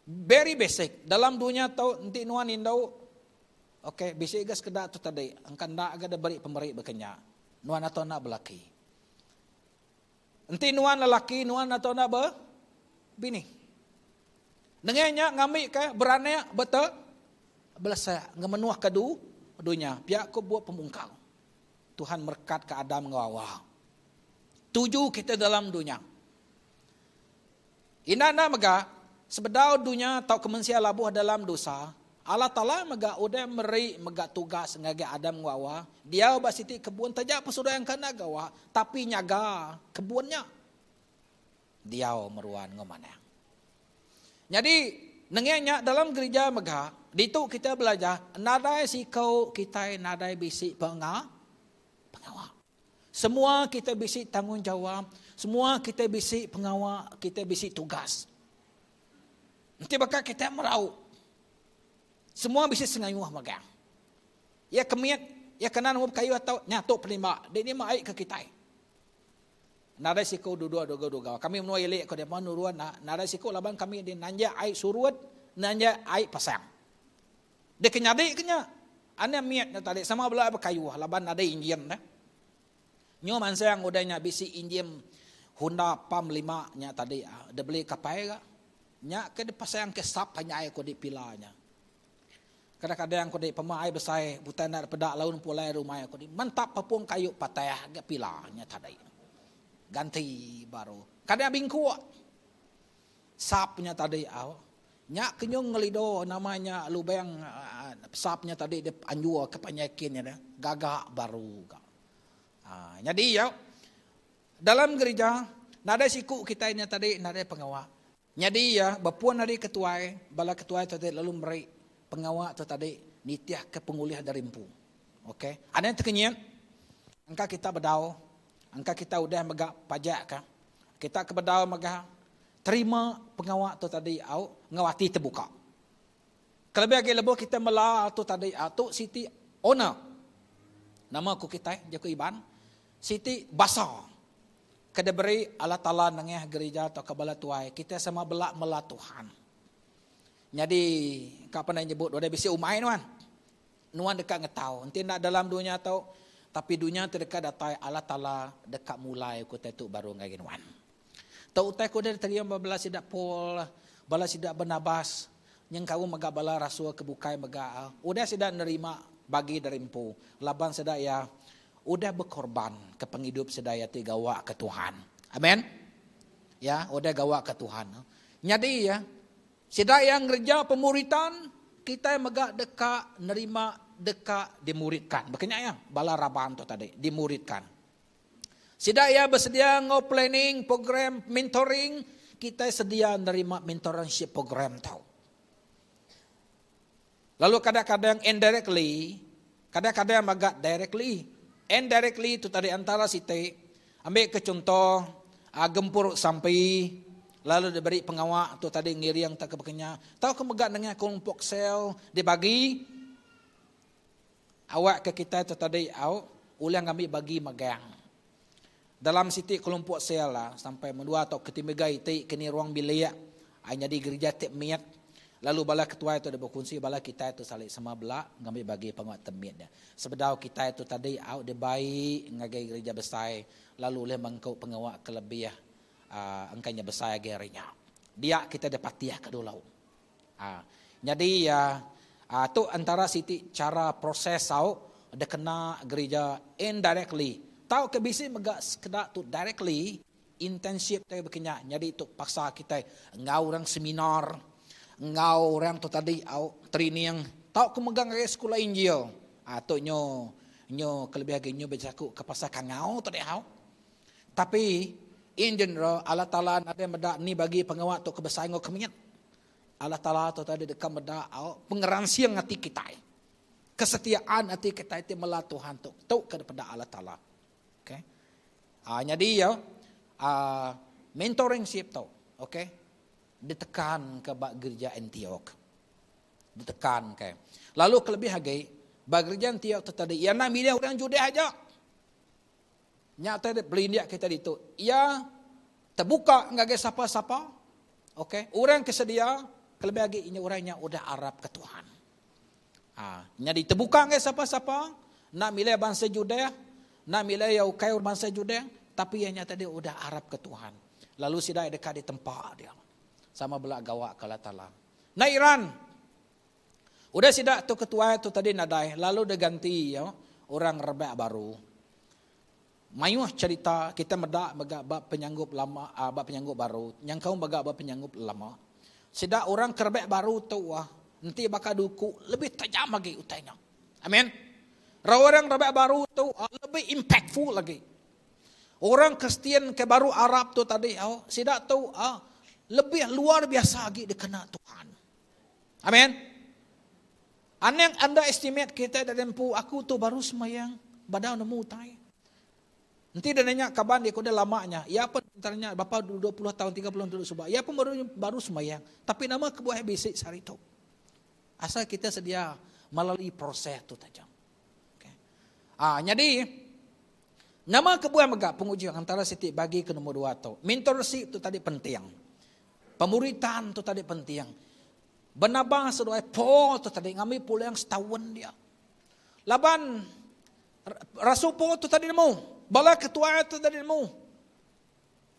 Very basic. Dalam dunya tu enti nuan indu okey bisi ga sekeda tu tadi engka enda ga diberi pemeri baka nya. Nuan atau enda belaki. Enti nuan lelaki, nuan atau enda be bini. Nengah nya ngambika beranak bete belesak ngemenuhka du dunya. Pia ku bup pemungkal. Tuhan merekatka Adam enggau Awa. Tuju kita dalam dunya. Indah enda mega, sebedau dunya tauka mensia labuh dalam dosa, Allah Taala mega udah meri mega tugas ngagai Adam enggau Awa diau ba siti kebun taja pesudah engka enda gawa tapi nyaga kebun nya diau meruan enggau manah. Nyadi nengah nya dalam gerija mega ditu kitai belajar nadai siku kitai nadai bisi penga pengawa. Semua kitai bisi tanggungjawab, semua kitai bisi pengawa, kitai bisi tugas. Enti baka kitai merau, semua bisi sengayuh magang. Iya ke mit, iya ke enda nemu bekayu atau nya tu penimba, di nima ai ke kitai. Nadai siku duduk dugau-dugau. Kami menua ili ko dia menurun nadai siku laban kami di nanjak ai surut, nanjak ai pasang. Deh ke nyadi ke nya. Anang mit nya tadi sama bela bekayuh laban nadai injin deh. Nyu mansang udah nya bisi injin Honda pam lima nya tadi deh beli kapai ga. Nya ke dipasang ke sap panjai ku di pila nya. Kadang-kadang ku di pema ai besai utai enda dipeda laun pulai rumah ku di mentap pepung kayu patah ga pila nya tadi. Ganti baru. Kadang bingkuk. Sap nya tadi au. Nya ke nyung ngelido nama nya lubang sap nya tadi dep anjur ke panjai kin nya deh gaga baru ga. Haa nyadi au dalam gerija nadai siku kitai nya tadi nadai pengawa. Nyadi iya bepun ari ketuai bala ketuai tu tadi lalu meri pengawa tu tadi nitih ke pengulih dari empu. Ok anang tekenyit engka kita bedau engka kita udah mega pajak ka kita ke bedau mega Terima pengawa tu tadi au enggau ati tebuka. Kelebih agi lebuh kitai mela tu tadi au tu siti honor. Nama ku kitai jaku Iban siti basa ke diberi Allah Taala nengah gerija tauka bala tuai kitai sama bela mela Tuhan. Nyadi ka pernah nyebut udah bisi umai nuan. Nuan deka ngetau enti enda dalam dunya tu tapi dunya ti deka datai Allah Taala deka mulai ku utai tu baru ngagai nuan. Tu utai ke udah diterima bala sida Paul, bala sida Barnabas, nyengkaum mega bala rasul ke bukai mega. Udah sida nerima bagi dari empu laban sida iya udah bekorban ke pengidup sida iya ti gawa ke Tuhan. Amen. Ya, udah gawa ke Tuhan. Nyadi ya, sida iya ngereja pemuritan, kitai mega deka nerima deka dimuridkan. Baka nya iya, bala raban tu tadi dimuridkan. Sida iya besedia enggau planning program mentoring, kitai sedia nerima mentorship program tu. Lalu kadang-kadang indirectly, kadang-kadang mega directly. Indirectly tu tadi antara siti, ambi ke chunto gempuru sampi lalu diberi pengawa tu tadi ngiring tauka baka nya tauka mega nengah kelompok sel dibagi. Awak ke kitai tu tadi au ulih ngambi bagi megang. Dalam siti kelompok sel la sampai menua tauka temiga iti kini ruang bilik ai nyadi gerija ti mit lalu bala ketuai tu deka bekunsi bala kitai tu sali sama bela ngambi bagi pengawa ti mit nya. Sebedau kitai tu tadi au dibai ngagai gerija besai lalu ulih mangku pengawa ke lebih aaa engka nya besai agi ari nya. Dia kitai dipatih ke dulu. Ha. Nyadi iya tu entara siti chara proses au dikena gerija indirectly tauka bisi mega sekeda tu directly internship tai baka nya nyadi tu paksa kitai enggau orang seminar enggau orang tu tadi au training tauka mega ngagai sekula injil. Ha tu nyu nyu kelebih agi nyu bejaku ke pasal kangau tu deh au. Tapi in general Allah Taala nadai meda ni bagi pengawa tu ke besai enggau ke mit. Allah Taala tu tadi deka meda au pengeransing ati kitai. Kesetiaan ati kitai ti mela Tuhan tu. Tu ke dipeda Allah Taala. Okay. Ah nyadi ya ah mentoring ship tu okay ditekan ke ba gerija Antioch. Ditekan ke. Lalu kelebih agi ba gerija Antioch tu tadi iya enda milih orang Judah aja. Nya tadi berindik kita ditu. Iya tebuka ngagai sapa-sapa. Okey, orang ke sedia kelebih agi inya orang nya udah arap ke Tuhan. Ha, nyadi tebuka ngagai sapa-sapa, enda milih bansa Judah, enda milih iya ukai orang bansa Judah, tapi iya nya tadi udah arap ke Tuhan. Lalu sida iya deka ditempa dia. Sama bela gawa ke Allah Taala. Enda iran. Udah sida tu ketuai tu tadi nadai lalu diganti iya orang rebak baru. Mayuh cherita kita meda mega ba penyanggup lama ba penyanggup baru nyangkaum mega ba penyanggup lama. Sida orang ke rebak baru tu enti baka duku lebih tajam agi utai nya. Amen. Orang rebak baru tu lebih impactful agi. Orang Kristian ke baru arap tu tadi sida tu lebih luar biasa agi dikena Tuhan. Amen. Anang underestimate kitai da empu aku tu baru semayang badau nemu utai. Enti deh nanya kaban dia ke udah lama nya, iya pun entara nya berapa 20 taun 30 taun dulu suba, iya pun baru baru semayang. Tapi nama kebuah iya bisi sehari tu? Asal kita sedia melalui proses tu taja. Okay. Ah, nyadi nama kebuah mega penguji antara siti bagi ke nombor dua tu. Mentorship tu tadi penting. Pemuritan tu tadi penting. Benabang seduai Paul tu tadi ngambi pulang setaun dia. Laban Rasul Paul tu tadi nemu, bala ketuai tu tadi nemu.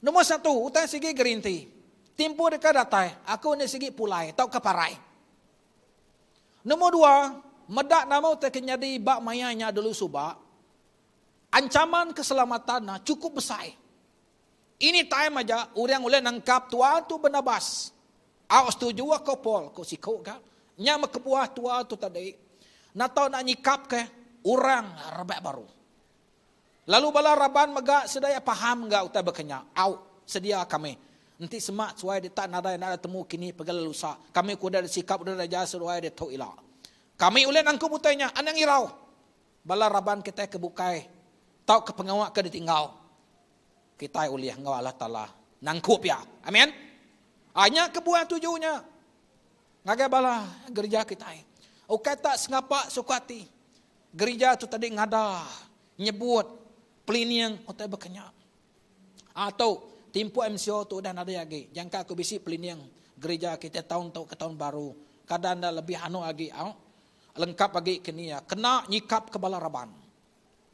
Nombor satu, utai sigi gerinti. Timpuh deka datai, aku enda sigi pulai tauka parai. Nombor dua, meda nama utai ke nyadi ba maya nya dulu suba, ancaman keselamatan chukup besai. Ini time aja orang ulih nangkap tua tu Barnabas. Au setuju aku Paul, ku siku ka. Nya meh kebuah tua tu tadi natau nak nyikap ke orang rebak baru. Lalu bala raban mega sida iya paham ga utai baka nya. Au, sedia kami. Enti sema suai dita nadai enda temu kini pegela lusa, kami ku udah disikap udah raja seduai ditu ila. Kami ulih nangkup utai nya, anang irau. Bala raban kitai ke bukai tauka pengawa ke ditinggal. Kitai ulih enggau Allah Taala nangkup iya. Amen. Ah nya kebuah tuju nya ngagai bala gerija kitai. Ukai tak sengapa suka ati. Gerija tu tadi ngada nyebut pelining utai baka nya. Ah tu timpuh MCO tu udah nadai agi. Jangka ku bisi pelining gerija kitai taun tu ke taun baru. Kada enda lebih anu agi au. Lengkap agi kini iya kena nyikap ke bala raban.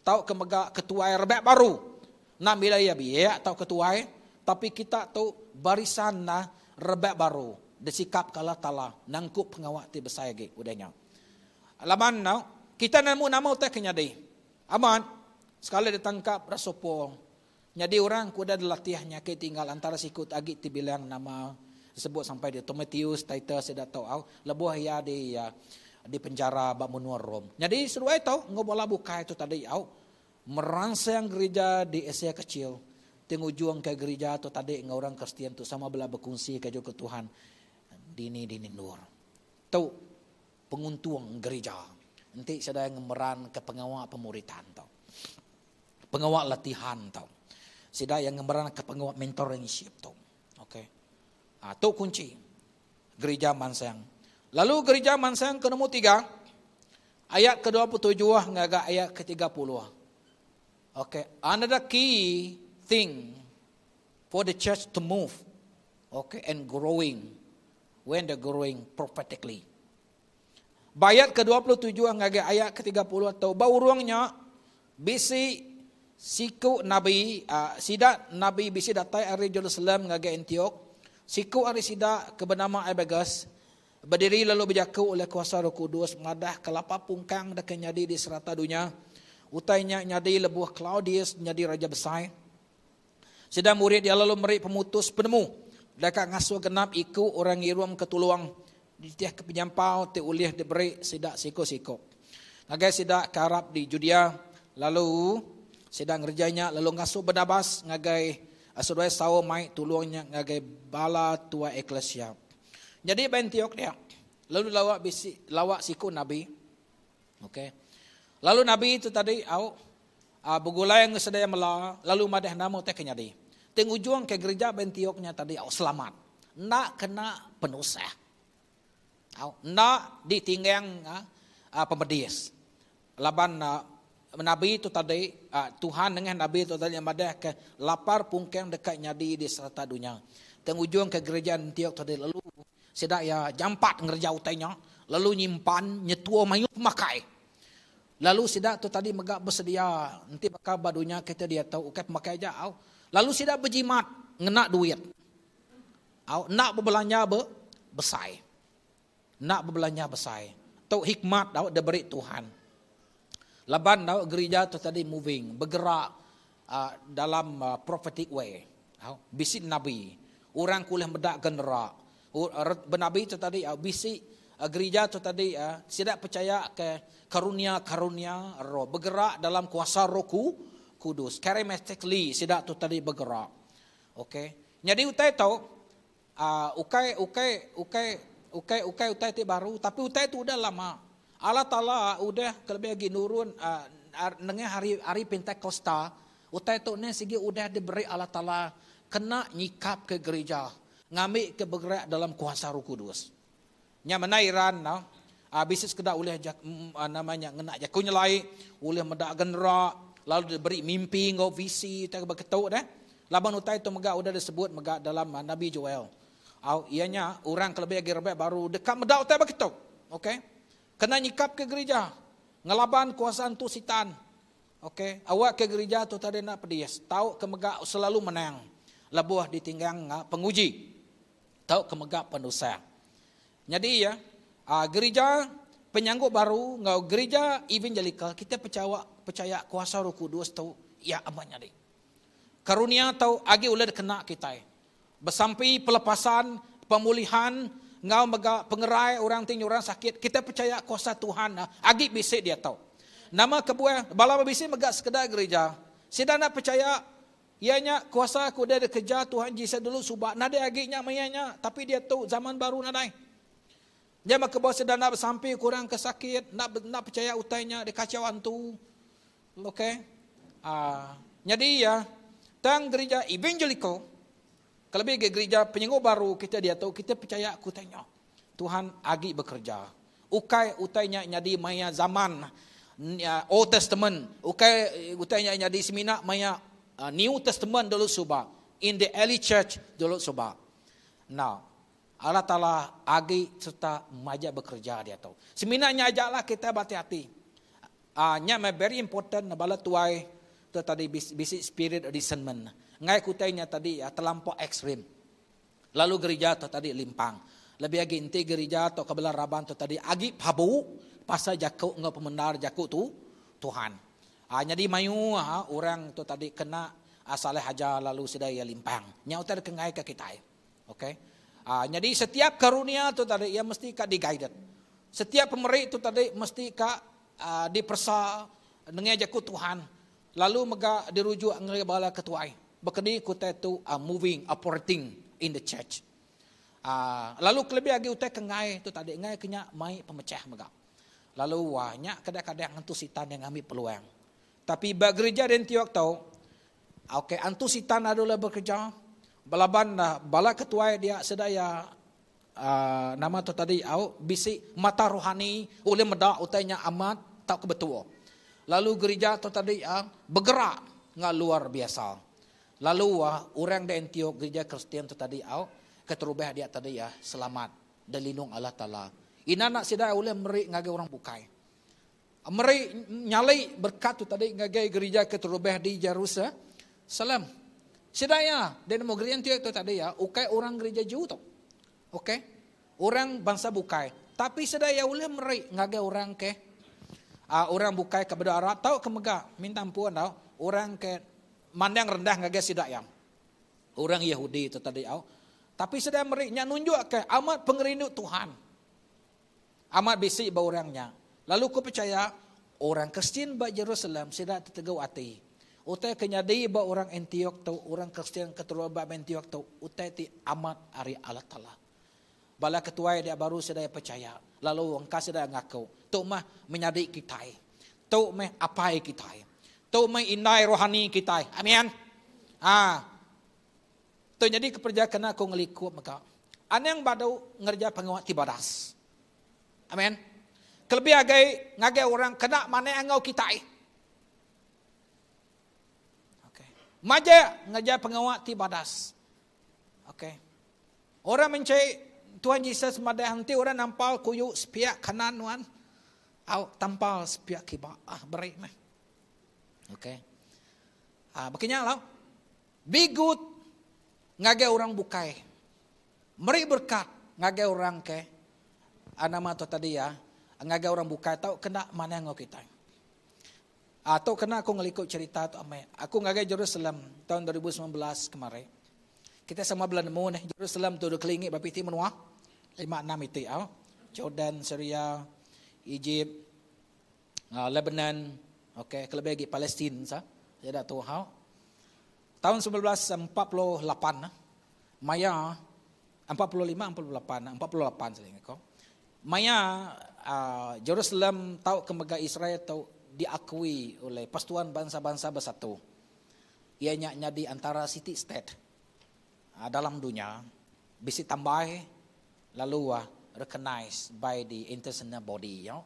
Tauka mega ketuai rebak baru. Enda milih iya biak tauka tuai. Tapi kita tu barisan rebak baru disikap ke Allah Taala nangkup pengawa ti besai agi udah nya. Laban kita nemu nama utai ke nyadi. Amat, sekali ditangkap Rasul Paul, nyadi orang ke udah dilatih nya ke tinggal antara siku ti agi ti bilang nama disebut sampai ditu Matius, Titus sida tu au lebuh iya di di penjara ba menua Rome. Nyadi seduai tu enggau bala bukai tu tadi au meransang gerija di Asia Kecil ti ngujungka gerija tu tadi enggau orang Kristian tu sama bela bekunsika jaku Tuhan dini-dini endur. Tu penguntung gerija enti sida ngemeranka pengawa pemuritan tu. Pengawa latihan tu. Sida iya ngemeranka pengawa mentoringship tu. Okey. Ha, tu kunci gerija mansang. Lalu gerija mansang ke nombor tiga, ayat ke-27 ngagai ayat ke-30. Okey, another key thing for the church to move, okay, and growing when the growing prophetically. Ba ayat ke-27 ngagai ayat ke-30 tu, ba urung nya bisi siku nabi, sida nabi bisi datai ari Jerusalem ngagai Antiok. Siku ari sida ke benama Abagus bediri lalu bejaku ulih kuasa Roh Kudus madahka lapa pungkang deka nyadi di serata dunya. Utai nya nyadi lebuh Klaudius nyadi raja besai. Sida murid iya lalu meri pemutus penemu deka ngasuh genap iku orang ngirumka tulung nitihka penyampau ti ulih diberi sida siku-siku ngagai sida ke arap di Judea. Lalu sida ngereja nya lalu ngasuh Barnabas ngagai seduai Saul mai tulung nya ngagai bala tuai eklisia. Nyadi ba Antiok dia, lalu lawa bisi lawa siku nabi. Okey. Lalu nabi tu tadi au begulai enggau sedia mela lalu madah nama utai ke nyadi. Ti ngujung ke gerija ba Antiok nya tadi au selamat. Enda kena penusah. Au enda ditinggang pemedis. Laban nabi tu tadi Tuhan nengah nabi tu tadi madah ke lapar pungkang deka nyadi di serata dunya. Ti ngujung ke gerija Antiok tadi lalu Sida iya jampat ngereja utai nya, lalu nyimpan nyetua mayuh pemakai. Lalu sida tu tadi mega besedia enti baka ba dunya kita diatu ukai pemakai aja au. Lalu sida bejimat ngena duit. Au enda bebelanja be besai. Enda bebelanja besai. Tu hikmat au diberi Tuhan. Laban au gerija tu tadi moving, begerak uhh dalam prophetic way. Au bisi nabi, orang ke ulih meda genera. Benabi tu tadi au bisi gerija tu tadi sida pechaya ke karunia-karunia roh begerak dalam kuasa Roh Kudus. Charismatically sida tu tadi begerak. Okey. Nyadi utai tu uhh ukai ukai ukai ukai ukai utai ti baru tapi utai tu udah lama. Allah Taala udah kelebih agi nurun uhh nengah hari hari Pentekosta Utai tu neh sigi udah diberi Allah Taala kena nyikapka gerija ngambika begerak dalam kuasa Roh Kudus. Nya menda iran ne, bisi sekeda ulih nama nya ngena jaku nyelai, ulih meda genera lalu diberi mimpi enggau visi utai ke beketu deh. Laban utai tu mega udah disebut mega dalam Nabi Joel. Au iya nya orang ke lebih agi rebak baru deka meda utai beketu. Okey. Kena nyikapka gerija ngelaban kuasa entu sitan. Ok, awak ke gerija tu tadi enda pedis, tau ke mega selalu menang lebuh ditinggang penguji tau ke mega penusah. Nyadi iya, gerija penyanggup baru enggau gerija evangelikal kitai pechawa pechaya kuasa Roh Kudus tu iya amat nyadi. Karunia tu agi ulih dikena kitai besampi pelepasan, pemulihan enggau mega pengerai orang ti nyurang sakit, kitai pechaya kuasa Tuhan agi bisi diatu. Nama kebuah bala bisi mega sekeda gerija, sida enda pechaya iya nya kuasa ke udah dikereja Tuhan Jesus dulu suba nadai agi nya maya nya tapi diatu zaman baru nadai. Nya meh kebuah sida enda besampi ke orang ke sakit, enda enda pechaya utai nya dikachau antu. Okey. Aaa nyadi iya tang gerija evangelikal kelebih agi gerija penyenguk baru kita diatu kita pechaya ku utai nya. Tuhan agi bekereja. Ukai utai nya nyadi maya zaman Old Testament, ukai utai nya nyadi semina maya New Testament dulu suba, in the early church dulu suba. Enda. Allah Taala agi sereta majak bekereja diatu. Semina nya aja lah kitai beati-ati. Nya meh very important bala tuai tu tadi bisi spirit of discernment. Enggai ke utai nya tadi telampau ekstrim. Lalu gerija tu tadi limpang. Lebih agi enti gerija tauka bala raban tu tadi agi pabu pasal jaku enggau pemendar jaku tu Tuhan. Nyadi mayuh orang tu tadi kena salah ajar lalu sida iya limpang. Nya utai deka enggaika kitai. Okay. Nyadi setiap karunia tu tadi iya mesti ka di-guided. Setiap pemeri tu tadi mesti ka diperesa nengah jaku Tuhan lalu mega dirujuk ngagai bala ketuai. Baka ni ku utai tu moving, operating in the church. Lalu kelebih agi utai ke enggai tu tadi enggai ke nya mai pemechah mega. Lalu wah nya kadang-kadang antu sitan yang ngambi peluang. Tapi ba gerija di Antioch tu, ok antu sitan adu le bekerja belaban bala ketuai dia sida iya uhh nama tu tadi au bisi mata rohani ulih meda utai nya amat tauka betul. Lalu gerija tu tadi uhh begerak enggau luar biasa. Lalu uhh orang di Antioch gerija Kristian tu tadi au keterubah dia tadi uhh selamat dilindung Allah Taala. Ina enda sida ulih meri ngagai orang bukai. Meri nyali berkat tu tadi ngagai gerija keterubah di Jerusalem. Sida iya deh nemu gerija Antioch tu tadi iya ukai orang gerija Jew tu. Okey. Orang bansa bukai. Tapi sida iya ulih meri ngagai orang ke uhh orang bukai ke bedau arap tauka mega minta ampun tau orang ke mandang rendah ngagai sida iya. Orang Yahudi tu tadi au. Tapi sida meri nya nunjukka amat pengerindu Tuhan. Amat bisi ba orang nya. Lalu ku pechaya, orang Kristian ba Jerusalem sida tetegu ati. Utai ke nyadi ba orang Antiok tu, orang Kristian ke terubah ba Antiok tu, utai ti amat ari Allah Taala. Bala ketuai dia baru sida iya pechaya, lalu engka sida ngaku, Tu meh menyadi kitai. Tu meh apai kitai. Tu meh indai rohani kitai. Amin. Ha. Tu nyadi kepereja kena aku ngelikup mega. Anang badu ngereja pengawa ti badas. Amin. Kelebih agi ngagai orang kena manah enggau kitai. Okay. Majak ngereja pengawa ti badas. Okay. Orang menchi Tuhan Jesus madah enti orang nampal kuyu sepiak kanan nuan, au tampal sepiak kiba. Ah beri meh. Okay. Ah baka nya lau. Be good ngagai orang bukai. Meri berkat ngagai orang ke ah nama tu tadi ya, ngagai orang bukai tau kena manah enggau kitai. Ah tu kena aku ngelikut cherita tu amai. Aku ngagai Jerusalem taun 2019 kemari. Kitai sama bela nemu neh Jerusalem tu dikelingi ba piti menua lima enam iti au. Jordan, Syria, Egypt, Lebanon, okay kelebih agi Palestin sa sida tu au. Taun 1948 maya 45 48 48 sida ingat ko. Maya uh, Jerusalem tau ke mega Israel tu diakui oleh Persatuan Bangsa-Bangsa Bersatu. Iya nya nyadi antara siti state dalam dunya bisi tambai lalu recognized by the international body you know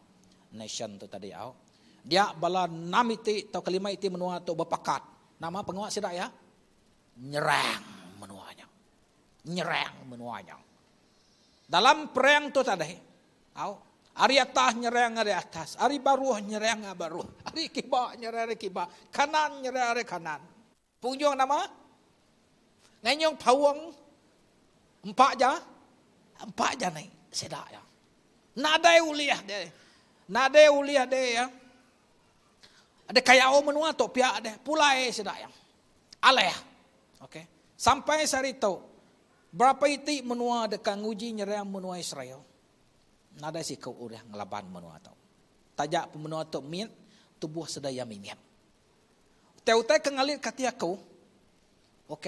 nation tu tadi au. Dia bala enam iti tauka lima iti menua tu bepakat nama pengawa sida iya nyerang menua nya. Nyerang menua nya. Dalam perang tu tadi Au. Ari atas nyerang ari atas, ari baruh nyerang ari baruh, ari kiba nyerang ari kiba, kanan nyerang ari kanan. Pengunjung nama? Nganyung paung empa ja, empa ja ni sida iya. Nadai ulih deh. Nadai ulih deh iya. Deh kayau menua tu pia deh pulai sida iya. Alih. Okey. Sampai sehari tu Berapa iti menua deka nguji nyerang menua Israel? Nadai siku ulih ngelaban menua tu. Taja pun menua tu mit, tubuh sida iya mimit. Utai-utai ke ngalitka ati aku, ok,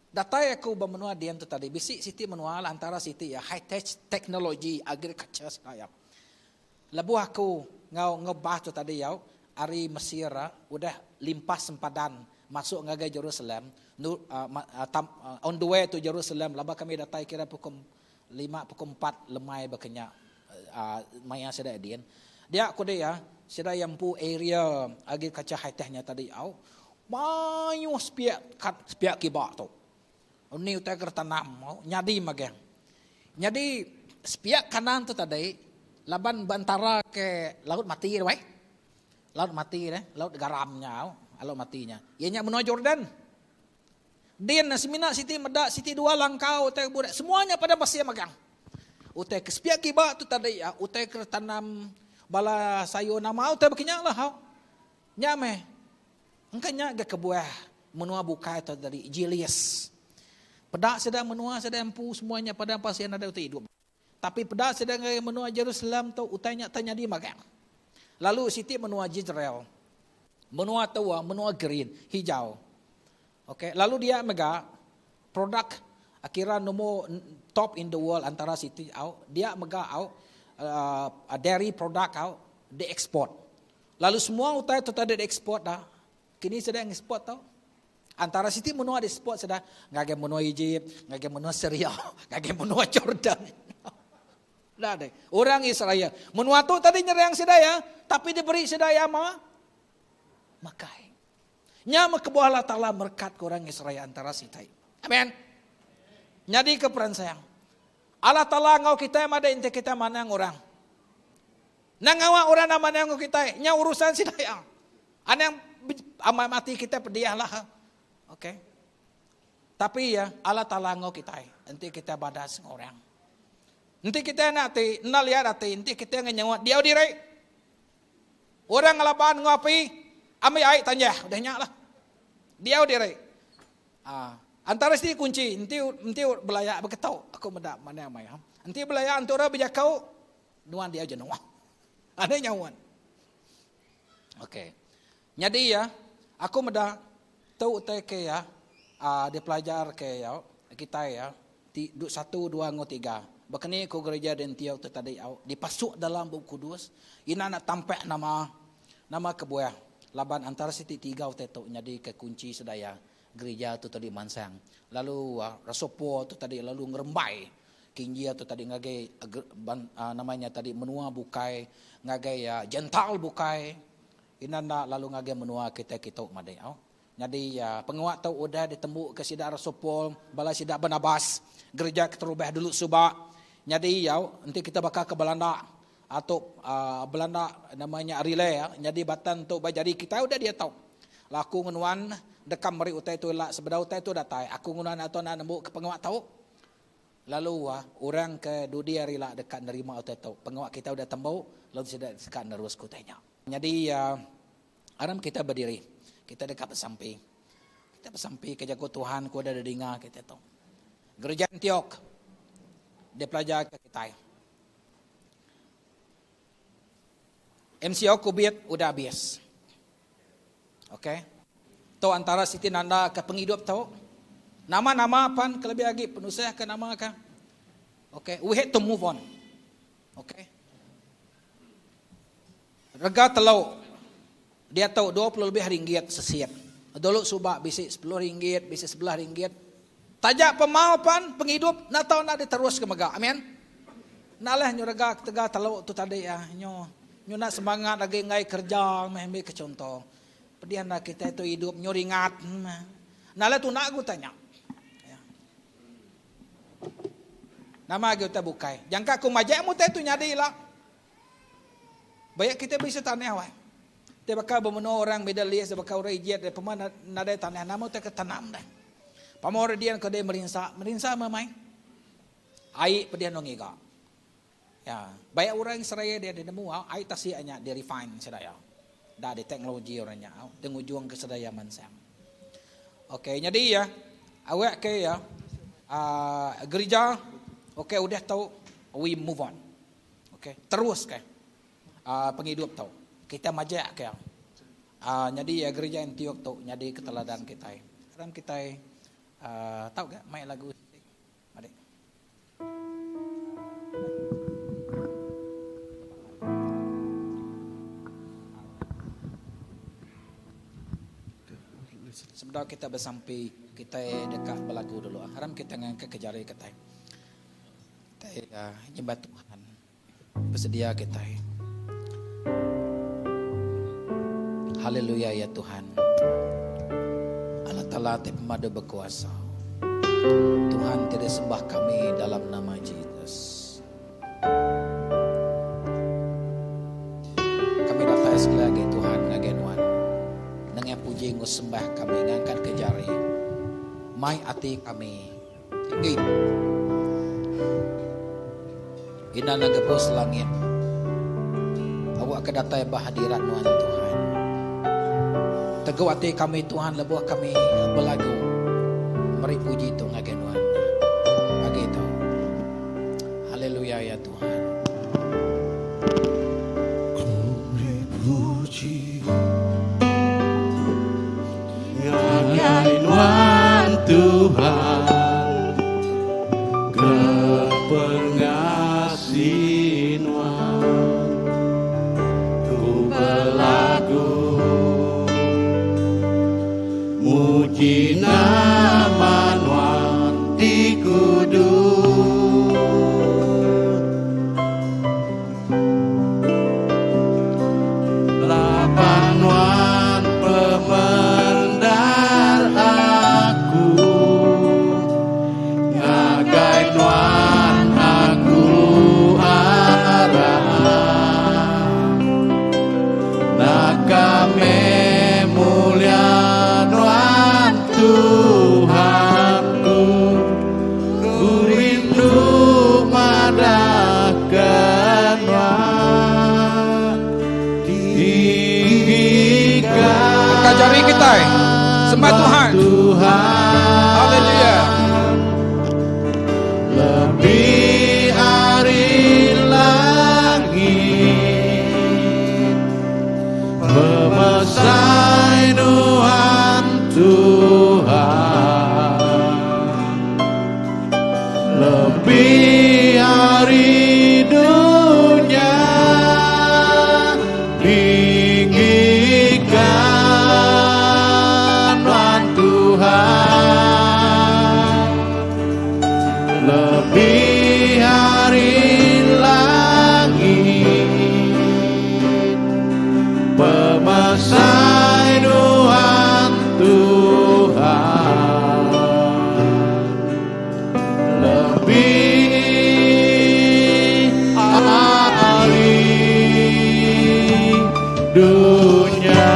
datai aku ba menua din tu tadi, bisi siti menua lah antara siti iya high tech technology agriculture sida iya. Lebuh aku enggau enggau bas tu tadi yau ari Mesir udah limpas sempadan masuk ngagai Jerusalem on the way to Jerusalem laban kami datai kira pukul lima pukul empat lemai baka nya maya sida din. Dia ku dia sida iya empu area agriculture high tech nya tadi au mayuh sepiak sepiak kiba tu. Ni utai ke ditanam nyadi magang. Nyadi sepiak kanan tu tadi laban ba entara ke laut mati tu ai. Laut mati deh, laut garam nya au, laut mati nya. Iya nya menua Jordan. Din semina siti meda siti dua langkau utai burak semua nya pada pasir magang. Utai ke sepiak kiba tu tadi ya utai ke tanam bala sayur nama utai baka nya lah hau. Nya meh engka nya ga kebuah menua bukai tu tadi jilis. Peda sida menua sida empu semua nya padang pasir nadai utai idup. Tapi peda sida ngagai menua Jerusalem tu utai nya tau nyadi magang. Lalu siti menua Jezreel. Menua tu menua green, hijau. Ok, lalu dia mega produk kira nombor top in the world antara siti au, dia mega au dairy product au di eksport. Lalu semua utai tu tadi di eksport dah, kini sida ngeksport tau. Antara siti menua di eksport sida ngagai menua Egypt, ngagai menua Syria, ngagai menua Jordan. Dah deh. Orang Israel. Menua tu tadi nyerang sida ya, tapi diberi sida ya ma makai. Nya meh kebuah Allah Taala merekatka orang Israel antara sitai. Amen. Nyadika peransang. Allah Taala enggau kitai madai enti kitai manang orang. Nang ngawa orang enda manang enggau kitai, nya urusan sida iya. Anang amai mati kitai pediah lah. Okay. Tapi ya, Allah Taala enggau kitai enti kitai badas enggau orang. Enti kitai enda ati, enda liat ati, enti kitai ngenyauh diau diri. Orang ngelaban enggau api, ambi ai tanjah udah nya lah. Diau diri. Aa antara siti kunchi enti enti belaya beketu aku meda manah amai. Enti belaya enti orang bejaku nuan diau jenuh. Anang nyaut. Okey. Nyadi iya aku meda tu utai ke iya aa dipelajar ke iya kitai iya ti satu dua enggau tiga. Baka ni ku gereja di Antioch tu tadi au dipasuk dalam Bup Kudus ina nak tampak nama nama kebuah laban antara siti tiga utai tu nyadika kunchi sedaya gereja tu tadi mansang lalu Rasul Paul tu tadi lalu ngerembai ke Injil tu tadi ngagai nama nya tadi menua bukai ngagai Gentile bukai ina enda lalu ngagai menua kitai kitu madi au. Nyadi pengawa tu udah ditembuka sida Rasul Paul, bala sida Barnabas, gereja keterubah dulu suba. Nyadi au enti kita baka ke Belanda tu Belanda nama nya relay nyadi batan tu ba jari kitai udah diatu. Lalu aku ngenuan deka meri utai tu ila sebedau utai tu datai aku ngenuan atau enda nembuka pengawa tu. Lalu orang ke dudi hari ila deka nerima utai tu. Pengawa kitai udah tembu lalu sida deka neruska utai nya. Nyadi Aram kita bediri. Kita deka besampi. Kita besampi ke jaku Tuhan ke udah didinga kita tu. Gereja Antioch dipelajarka kitai. MCO Kubit udah abis. Okey. Tu antara siti nanda ke pengidup tu. Nama-nama pan kelebih agi penusah ke nama ka. Okey, we had to move on. Okey. Rega telo diatu 20 lebih ringgit sesit. Dulu suba bisi sepuluh ringgit, bisi sebelah ringgit. Taja pemau pan pengidup enda tau enda diteruska mega. Amin. Enda alih nyu rega ketegal telo tu tadi ah nyu nyu enda semangat agi enggai kereja meh ambi ke chunto. Pedih enda kitai tu idup nyu ringat. Enda alih tunda ku utai nya. Nama agi utai bukai. Jangka ku majak meh utai tu nyadi ila. Bayak kitai bisi tanah wai. Ti baka bemenua orang Middle East baka orang Egypt deh pema nadai tanah nama utai ke tanam deh. Pama orang dian ke deh merinsa, merinsa meh mai. Ai pedih anu ngiga. Ya, bayak orang Israel dia deh nemu au ai tasik nya di refine sida iya. Da di teknologi orang nya au ti ngujung ke sida iya mansang. Okey nyadi iya awak ke iya aaa gerija okey udah tu we move on. Okey, terus ke uh, pengidup tu. Kita majak ke. Uh, nyadi uh, gereja Antioch tu nyadi keteladan kitai. Sekarang kitai uh, tau ke mai lagu Mari. Sebedau kita besampi, kita deka belagu dulu. Haram kita ngangkat ke jari kitai. Kitai nyembah Tuhan besedia kitai. Haleluya ya Tuhan. Allah Taala ti pemadu bekuasa. Tuhan ti disembah kami dalam nama Jesus. Kami datai sekali agi Tuhan ngagai nuan. Nengah puji enggau sembah kami ngangkat ke jari. Mai ati kami tinggi. Ina negebus langit. Awakka datai ba hadirat Nuan Tuhan. Tegu ati kami Tuhan lebuh kami belagu meri puji tu ngagai Nuan pagi tu. Haleluya ya Tuhan. Ku meri puji ngagai Nuan Tuhan ke pengasih Nuan ku belagu muji nama Nuan ti kudus. Laban Nuan pemendar aku ngagai Nuan aku arap Naka meh mulia Nuan Tuhanku Ku rindu madahka Nuan Tinggikan Angkat jari kita. Sembah Tuhan. Tuhan Haleluya. Lebih ari langit Pemesai Nuan Tuhan Lebih ari dunya Tinggikan Nuan Tuhan Lebih ari langit Pemesai Nuan Tuhan Lebih ari dunya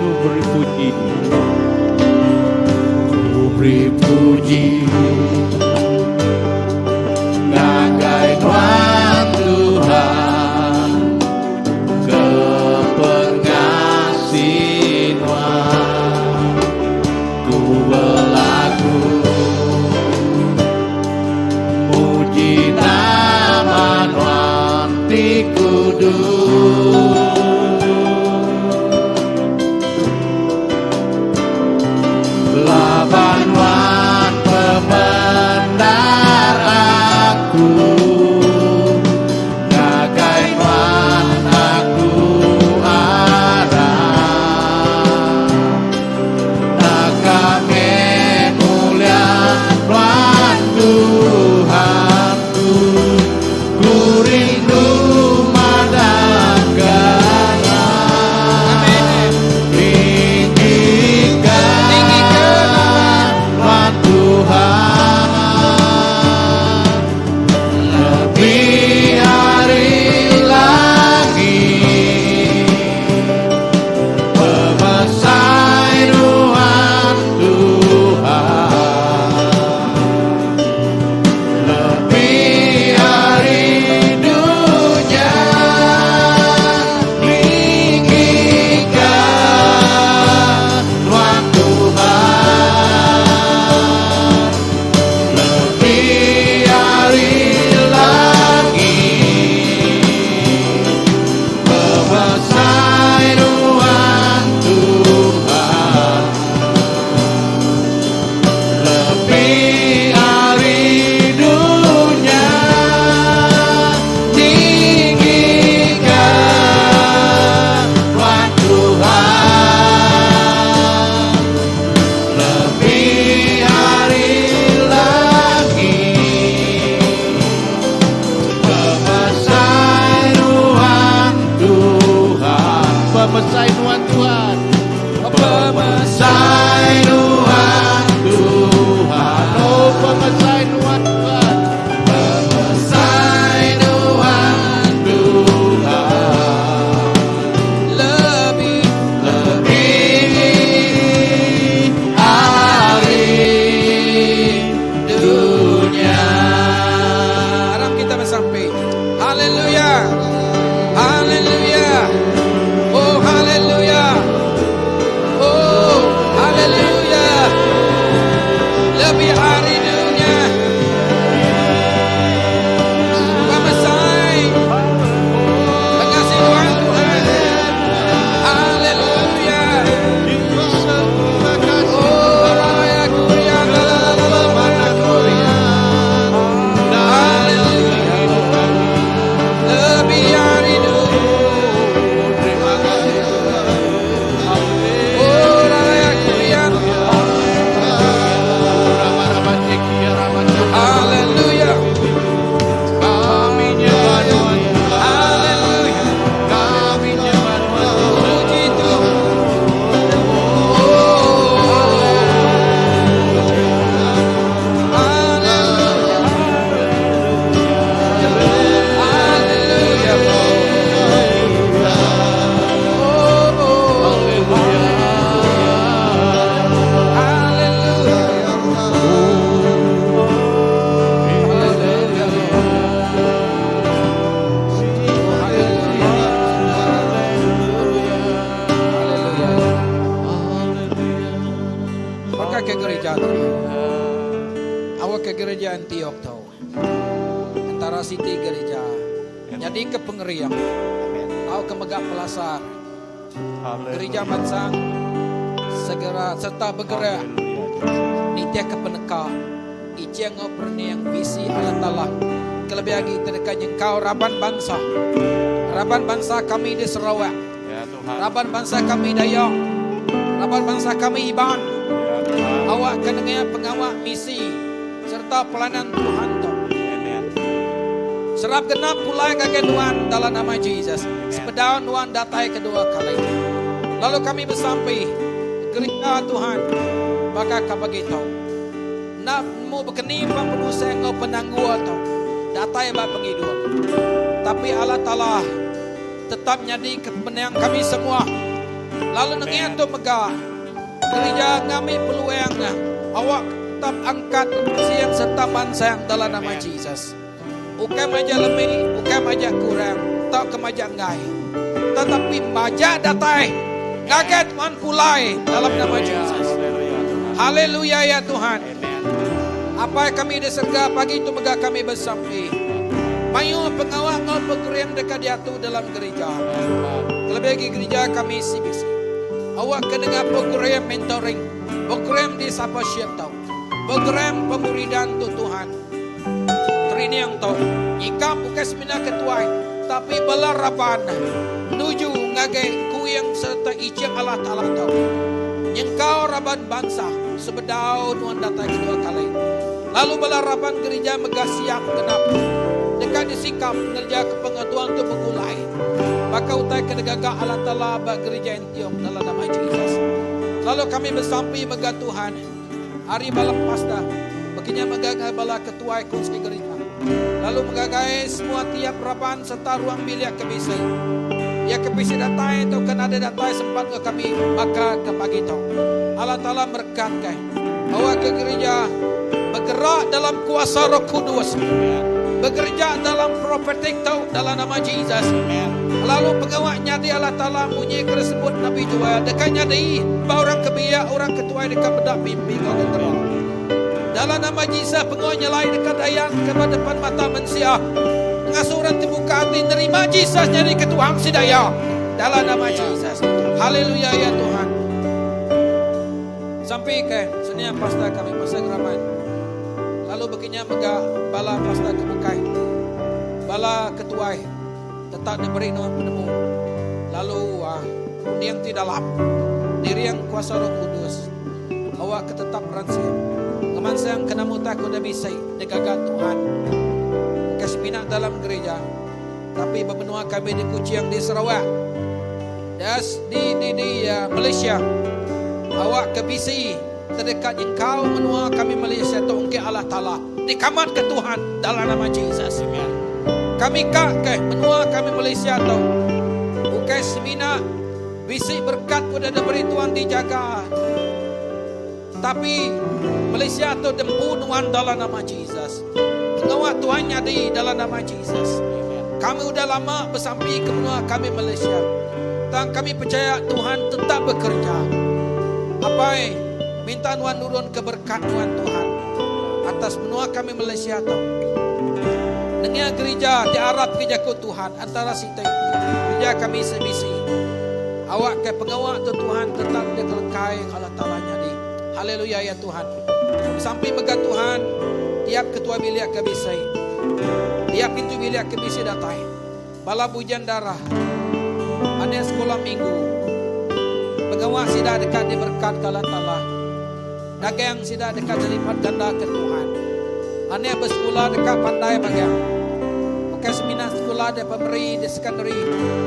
Ku beri puji Ku beri puji ngagai Nuan Tuhan ke pengasih Nuan ku belagu muji nama Nuan ti kudus. Antiok tu entara siti gerija nyadika pengering tauka mega pelasar gerija mansang segera sereta begerak nitihka peneka iching enggau perening visi Allah Taala kelebih agi ti deka nyengkau raban bansa raban bansa kami di Sarawak raban bansa kami Dayak raban bansa kami Iban awakka nengah pengawa misi sereta pelanan Tuhan tu. Serap genap pulai ngagai nuan dalam nama Jesus sebedau nuan datai kedua kali. Lalu kami besampi gerija Tuhan baka ka pagi tu. Enda nemu bekeni pan penusah enggau penanggul tu datai ba pengidup. Tapi Allah Taala tetap nyadi ke pemenang kami semua. Lalu nengah tu mega Gerija ngambi peluang awak tetap angkat siang sereta mansang dalam nama Jesus. Ukai majak lemi, ukai majak kurang tauka majak enggai. Tetapi majak datai ngagai Tuhan pulai dalam nama Jesus. Haleluya ya Tuhan. Apai kami di serega pagi tu mega kami besampi. Mayuh pengawa enggau program deka diatu dalam gerija. Kelebih agi gerija kami CBC. Awak ke nengah program mentoring, program discipleship tu, program pemuridan tu Tuhan. Training tu nyikap ukai semina ketuai tapi bala raban nuju ngagai kuing sereta iching Allah Taala tu. Nyengkau raban bansa sebedau nuan datai kedua kali. Lalu bala raban gerija mega siap genap deka disikap ngereja ke pengetuan tu begulai baka utai ke digaga Allah Taala ba gerija Antiok dalam nama Jesus. Lalu kami besampi mega Tuhan ari bala pastor bekinya mega ngagai bala ketuai kunsi gerija lalu mega ngagai semua tiap raban sereta ruang bilik ke bisi. Iya ke bisi datai tauka nadai datai sempat enggau kami baka ke pagi tu. Allah Taala merekat kai. Awakka gerija begerak dalam kuasa Roh Kudus. Begereja dalam profetik tu dalam nama Jesus. Lalu pengawa nyadi Allah Taala munyi ke disebut Nabi Joel deka nyadi ba orang ke biak, orang ke tuai deka meda mimpi enggau genera. Dalam nama Jesus pengawa nyelai deka dayan ke ba depan mata mensia ngasuh orang ti buka ati nerima Jesus nyadi ke Tuhan sida iya. Dalam nama Jesus. Haleluya ya Tuhan. Sampi ke senia pasta kami pasal geraman. Lalu bekinya mega bala pasta ke bukai. Bala ketuai tetap diberi nuan penemu lalu runding ti dalam diring kuasa Roh Kudus awak ke tetap ransing ngemansang ke nama utai ke udah bisi digaga Tuhan bukai semina dalam gereja tapi ba menua kami di Kuching di Sarawak das di di di Malaysia awak ke bisi tedeka nyengkau menua kami Malaysia tu engke Allah Taala dikamat ke Tuhan dalam nama Jesus. Kami ka ke menua kami Malaysia tu ukai semina bisi berkat udah diberi Tuhan dijaga tapi Malaysia tu dempu nuan dalam nama Jesus. Pengawa Tuhan nyadi dalam nama Jesus. Kami udah lama besampi ke menua kami Malaysia. Tang kami pechaya Tuhan tetap bekerja. Apai, minta nuan nurun ke berkat nuan Tuhan atas menua kami Malaysia tu. Nengah gerija ti arap ke jaku Tuhan antara siti gerija kami CBC. Awak ke pengawa tu Tuhan tetap dikelekai Allah Taala nyadi. Haleluya ya Tuhan. Besampi mega Tuhan tiap ketua bilik ke bisi. Tiap pintu bilik ke bisi datai. Bala bujan darah anak sekolah minggu. Pengawa sida deka diberkat ke Allah Taala. Dagang sida deka dilipat ganda ke Tuhan. Anak besekula deka pandai magang. Bukai semina sekula di primary, di secondary,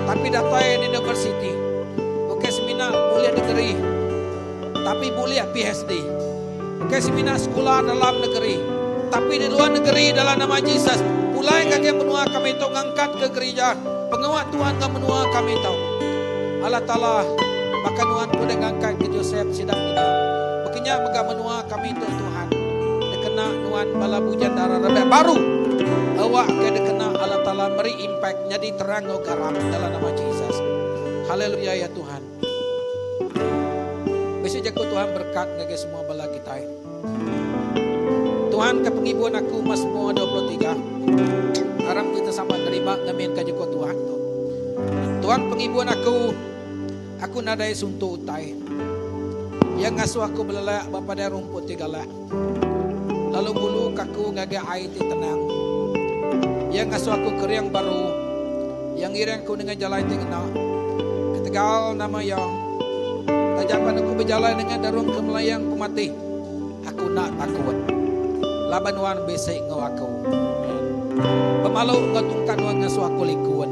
tapi datai di universiti. Bukai semina bulih degree, tapi bulih PhD. Bukai semina sekula dalam negeri, tapi di luar negeri dalam nama Jesus. Pulai ngagai menua kami tu ngangkat ke gerija pengawa Tuhan enggau menua kami tu. Allah Taala baka nuan ke udah ngangkat ke Joseph sida mina. Baka nya mega menua kami tu Tuhan dikena nuan bala bujan dara rebak baru awak ke dikena Allah Taala meri impact nyadi terang enggau garam dalam nama Jesus. Haleluya ya Tuhan. Bisi jaku Tuhan berkat ngagai semua bala kitai. Tuhan. Tuhan ke pengibun aku Masmur 23. Aram kita sama nerima ngeminka jaku Tuhan tu. Tuhan pengibun aku, aku nadai suntuk utai. Iya ngasuh aku belelak ba padai rumput ti galak, lalu nguluka aku ngagai ai ti tenang. Iya ngasuh aku kering baru. Iya ngiring aku nengah jalai ti ngena. Ketegal nama Iya, taja pan aku bejalai nengah darung ke melayang pemati, Aku enda takut, laban Nuan bisi enggau aku. Pemalu enggau tungkat Nuan ngasuh aku likun.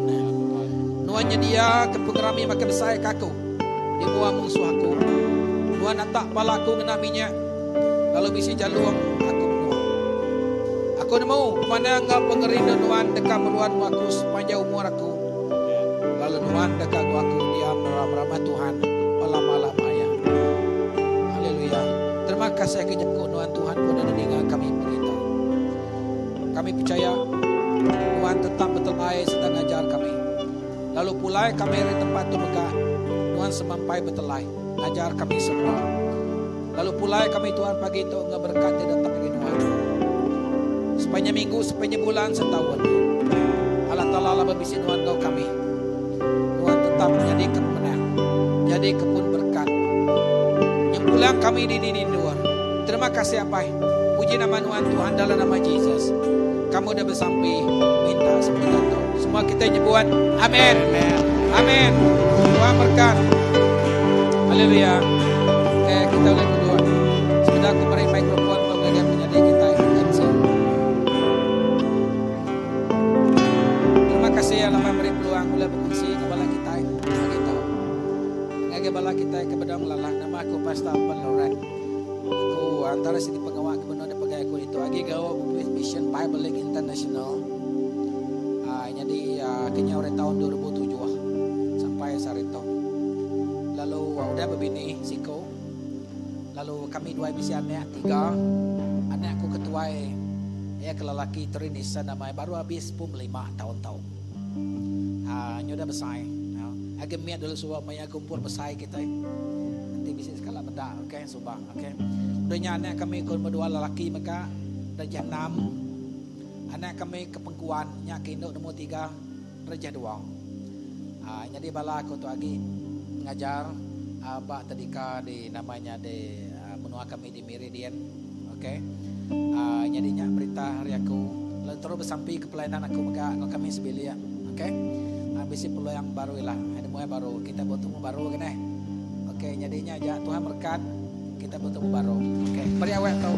Nuan nyediaka pengerami makai besai ke aku di mua munsuh aku. Nuan natak pala aku ngena minyak, lalu bisi jalung aku penuh. Aku nemu, pemanah enggau pengerindu Nuan deka meruan enggau aku sepanjai umur aku, lalu Nuan deka enggau aku diam dalam ramah Tuhan belama-lama iya. Haleluya. Terima kasih ke jaku nuan Tuhan ke udah didinga kami pagi tu. Kami pechaya nuan tetap betelai sereta ngajar kami. Lalu pulai kami ari tempat tu mega nuan semampai betelai ngajar kami semua. Lalu pulai kami Tuhan pagi tu enggau berekat ti datai ari nuan. Sepanjang minggu, sepanjang bulan, setaun. Allah Taala laban bisi nuan enggau kami. Nuan tetap nyadika pemenang, nyadika pun berekat. Nyempulang kami di dini endur. Terima kasih Apai. Puji nama Nuan Tuhan dalam nama Jesus. Kamu udah besampi minta seperti tu. Semua kita nyebut amin. Amin. Tuhan berkat. Haleluya. Okay, kita boleh duduk. Sebentar aku beri mikrofon untuk ngagai menyadi kita MC. Terima kasih yang lama meri peluang ulih bekunsi enggau bala kitai agi tau. Ngagai bala kitai ke bedau ngelalah nama aku Pastor Alfred Lauren. Aku antara siti pengawa ke benung dipegai aku ditu agi gawa ba Mission Bible League International. Uh, nyadi uh, kenyau ari taun 2007 sampai sehari tu. Lalu uh, udah bebini siku. Lalu kami duai bisi anak tiga. Anak aku ketuai Iya ke lelaki Trinisa nama iya baru abis pum lima taun tau. Haa nyu udah besai. Agi mit dulu suba maya kumpul besai kitai. Enti bisi sekala meda okay suba okay. Udah nya anak kami ke nombor dua lelaki mega darjah enam. Anak kami ke pengkuan nya ke indu nombor tiga darjah dua. Haa nyadi bala aku tu agi ngajar ba tadika di nama nya di menua kami di Miri din. Ok. Uh, nyadi nya berita hari aku. Lalu terus besampi ke pelayanan aku mega enggau kami sebilik. Ok. Uh, bisi peluang baru ila. Ada muai baru. Kita bertemu baru ke neh. Ok, nyadi nya aja Tuhan berkat kita bertemu baru. Ok. Beri awak tu.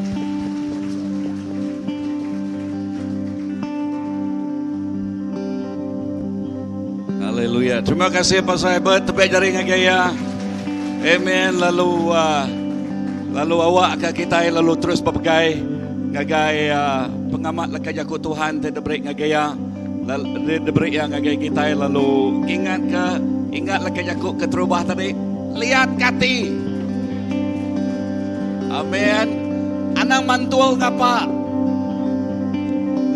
Haleluya. Terima kasih Pastor Albert. Tepik jari ngagai iya. Amen. Lalu uh, Lalu awak ka kitai lalu terus bepegai ngagai pengamat leka jaku Tuhan ti diberi ngagai iya diberi iya ngagai kitai lalu ingat ke ingat leka jaku keterubah tadi liat ke ati. Amen. Anang mantul ngapa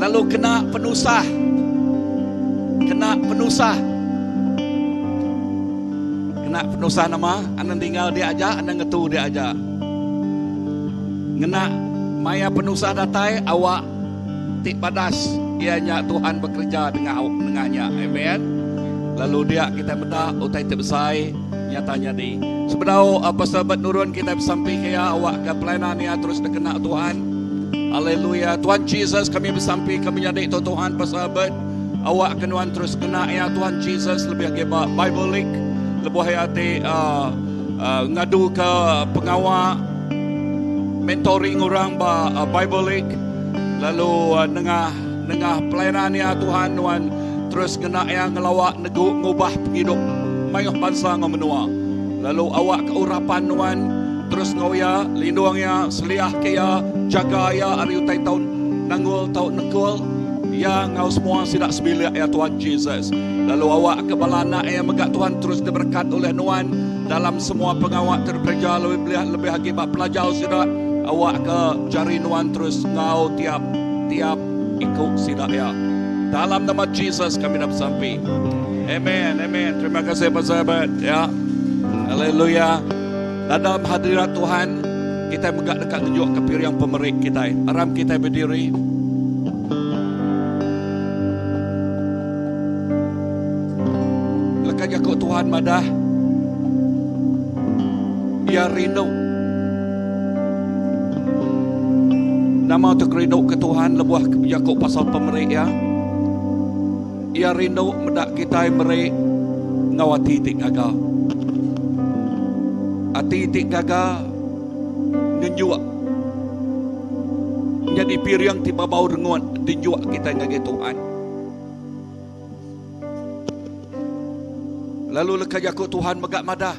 lalu kena penusah kena penusah. Kena penusah nama, anang tinggal dia aja, anang ngetu dia aja. Ngena maya penusah datai awak ti badas iya nya Tuhan bekereja nengah nengah nya. Amen. Lalu dia kita meda utai ti besai nyata nyadi. Sebedau uh, Pastor Albert nurun kita besampi ke iya awak ke pelayanan iya terus dikena Tuhan. Haleluya. Tuhan Jesus kami besampi kami nyadi tu Tuhan Pastor Albert. Awak ke nuan terus ngena iya Tuhan Jesus lebih agi ba Bible League lebuh iya ti uh, uh, ngadu ke pengawa mentoring orang ba uh, Bible League lalu uh, nengah nengah pelayanan iya Tuhan nuan terus ngena iya ngelawa negu ngubah pengidup mayuh bansa enggau menua lalu awak ke urapan nuan terus enggau iya lindung iya seliah ke iya jaga iya ari utai tau nanggul tau nekul Iya enggau semua sida sebilik iya Tuhan Jesus. Lalu awak ke bala anak iya mega Tuhan terus diberekat oleh Nuan dalam semua pengawa ti dikereja lebih lebih agi ba pelajar sida. Awak ke jari Nuan terus enggau tiap tiap iku sida iya. Dalam nama Jesus kami dah besampi. Amen. Amen. Terima kasih Pastor Albert. Ya. Haleluya. Dalam hadirat Tuhan. Kitai mega deka ngenjukka piring pemeri kitai. Aram kitai bediri. Leka jaku Tuhan madah, Iya rindu. Nama tu kerindu ke Tuhan lebuh bejaku pasal pemeri Iya? Iya rindu meda kitai meri enggau ati ti gaga. Ati ti gaga ngenjuk nyadi piring ti babau rengut dijuk kitai ngagai Tuhan. Lalu leka jaku Tuhan mega madah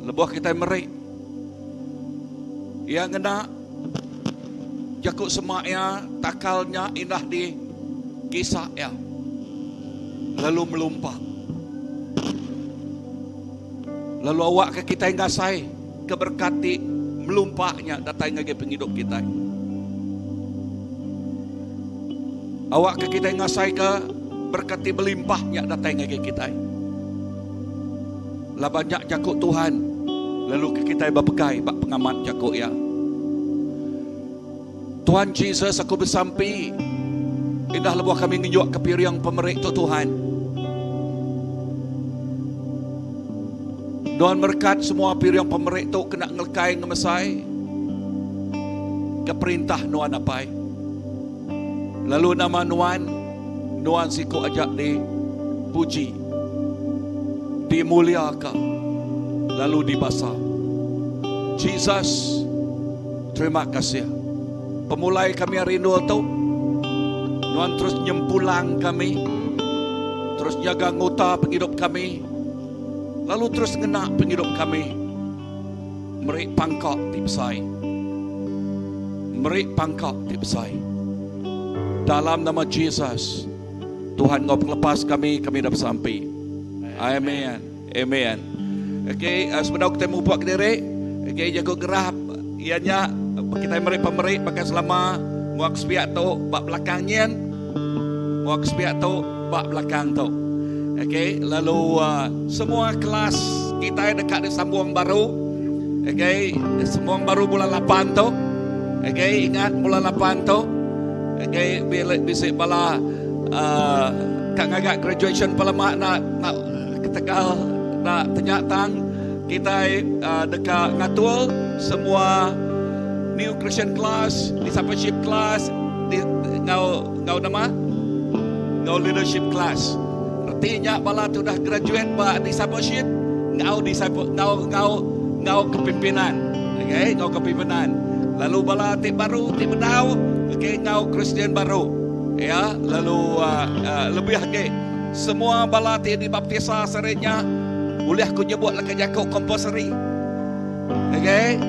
lebuh kitai meri Iya ngena jaku sema iya takal nya indah di kisa iya lalu melumpa. Lalu awakka kitai ngasai ke berekat ti melumpa nya datai ngagai pengidup kitai. Awakka kitai ngasaika berekat ti belimpah nya datai ngagai kitai. Laban nya jaku Tuhan lalu ke kitai bepegai ba pengamat jaku Iya. Tuhan Jesus aku besampi indah lebuh kami ngenjuk ke piring pemeri tu Tuhan. Nuan merekat semua piring pemeri tu kena ngelekai ngemesai ke perintah Nuan Apai. Lalu nama Nuan, Nuan siku aja di puji, dimuliaka, lalu dibasa. Jesus, terima kasih. Pemulai kami ari endur tu, Nuan terus nyempulang kami, terus nyaga nguta pengidup kami, lalu terus ngena pengidup kami meri pangka ti besai. Meri pangka ti besai. Dalam nama Jesus, Tuhan enggau pengelepas kami, kami dah besampi. Amen. Amen. Okey, uh, sebedau kita mupuk kediri, okey jago gerah iya nya kita meri pemeri baka selama nguak sepiak tu ba belakang nyin. Nguak sepiak tu ba belakang tu. Okey, lalu uh, semua kelas kita deka disambung baru. Okey, disambung baru bulan 8 tu. Okey, ingat bulan 8 tu. Okey, bila bisi bala uh, ka ngaga graduation pelama nak nak ketegal nak tenyatang kita uh, deka ngatur semua new Christian class, discipleship class, di, ngau ngau nama ngau leadership class. Retinya bala tu dah graduate ba discipleship ngau disciple ngau ngau ngau kepimpinan. Okey, ngau kepimpinan. Lalu bala ti baru ti bedau, okey ngau Kristian baru. Ya, lalu uh, uh, lebih agi semua bala ti dibaptisa sarinya boleh aku nyebut leka jaku compulsory. Okey.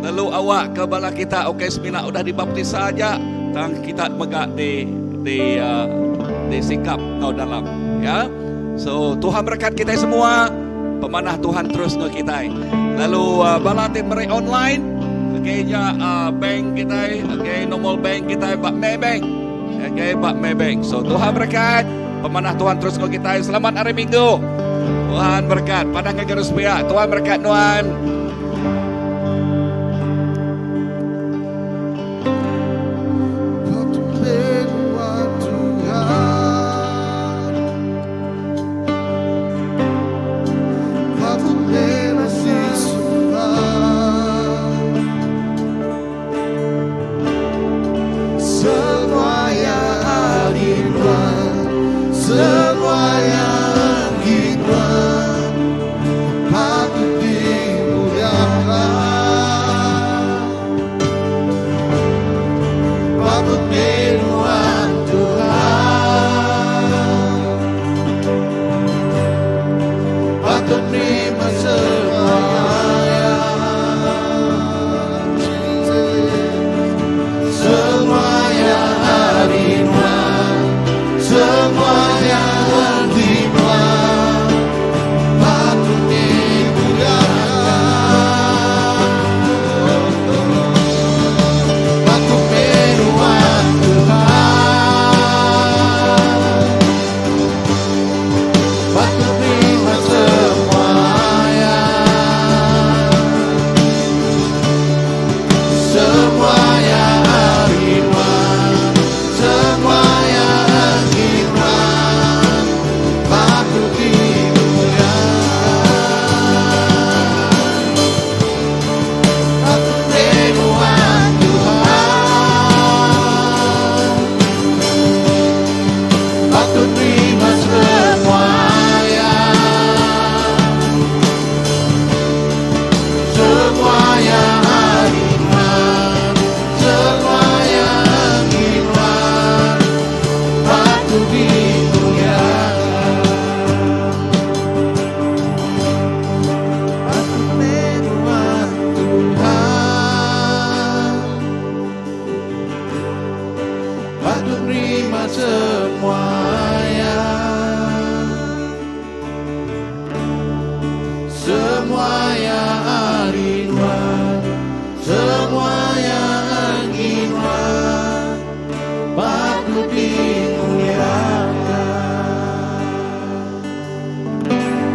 Lalu awak ke bala kita okey semina udah dibaptisa aja tang kita mega di di uh, disikap ngau dalam ya. So Tuhan berkat kita semua. Pemanah Tuhan terus enggau kitai. Lalu uh, bala ti meri online, okey nya uh, bank kitai, okey normal bank kitai ba Maybank. Okey ba Maybank. So Tuhan berkat, pemanah Tuhan terus enggau kitai. Selamat hari Minggu. Tuhan berkat. Padah ngagai Rusmia, Tuhan berkat nuan.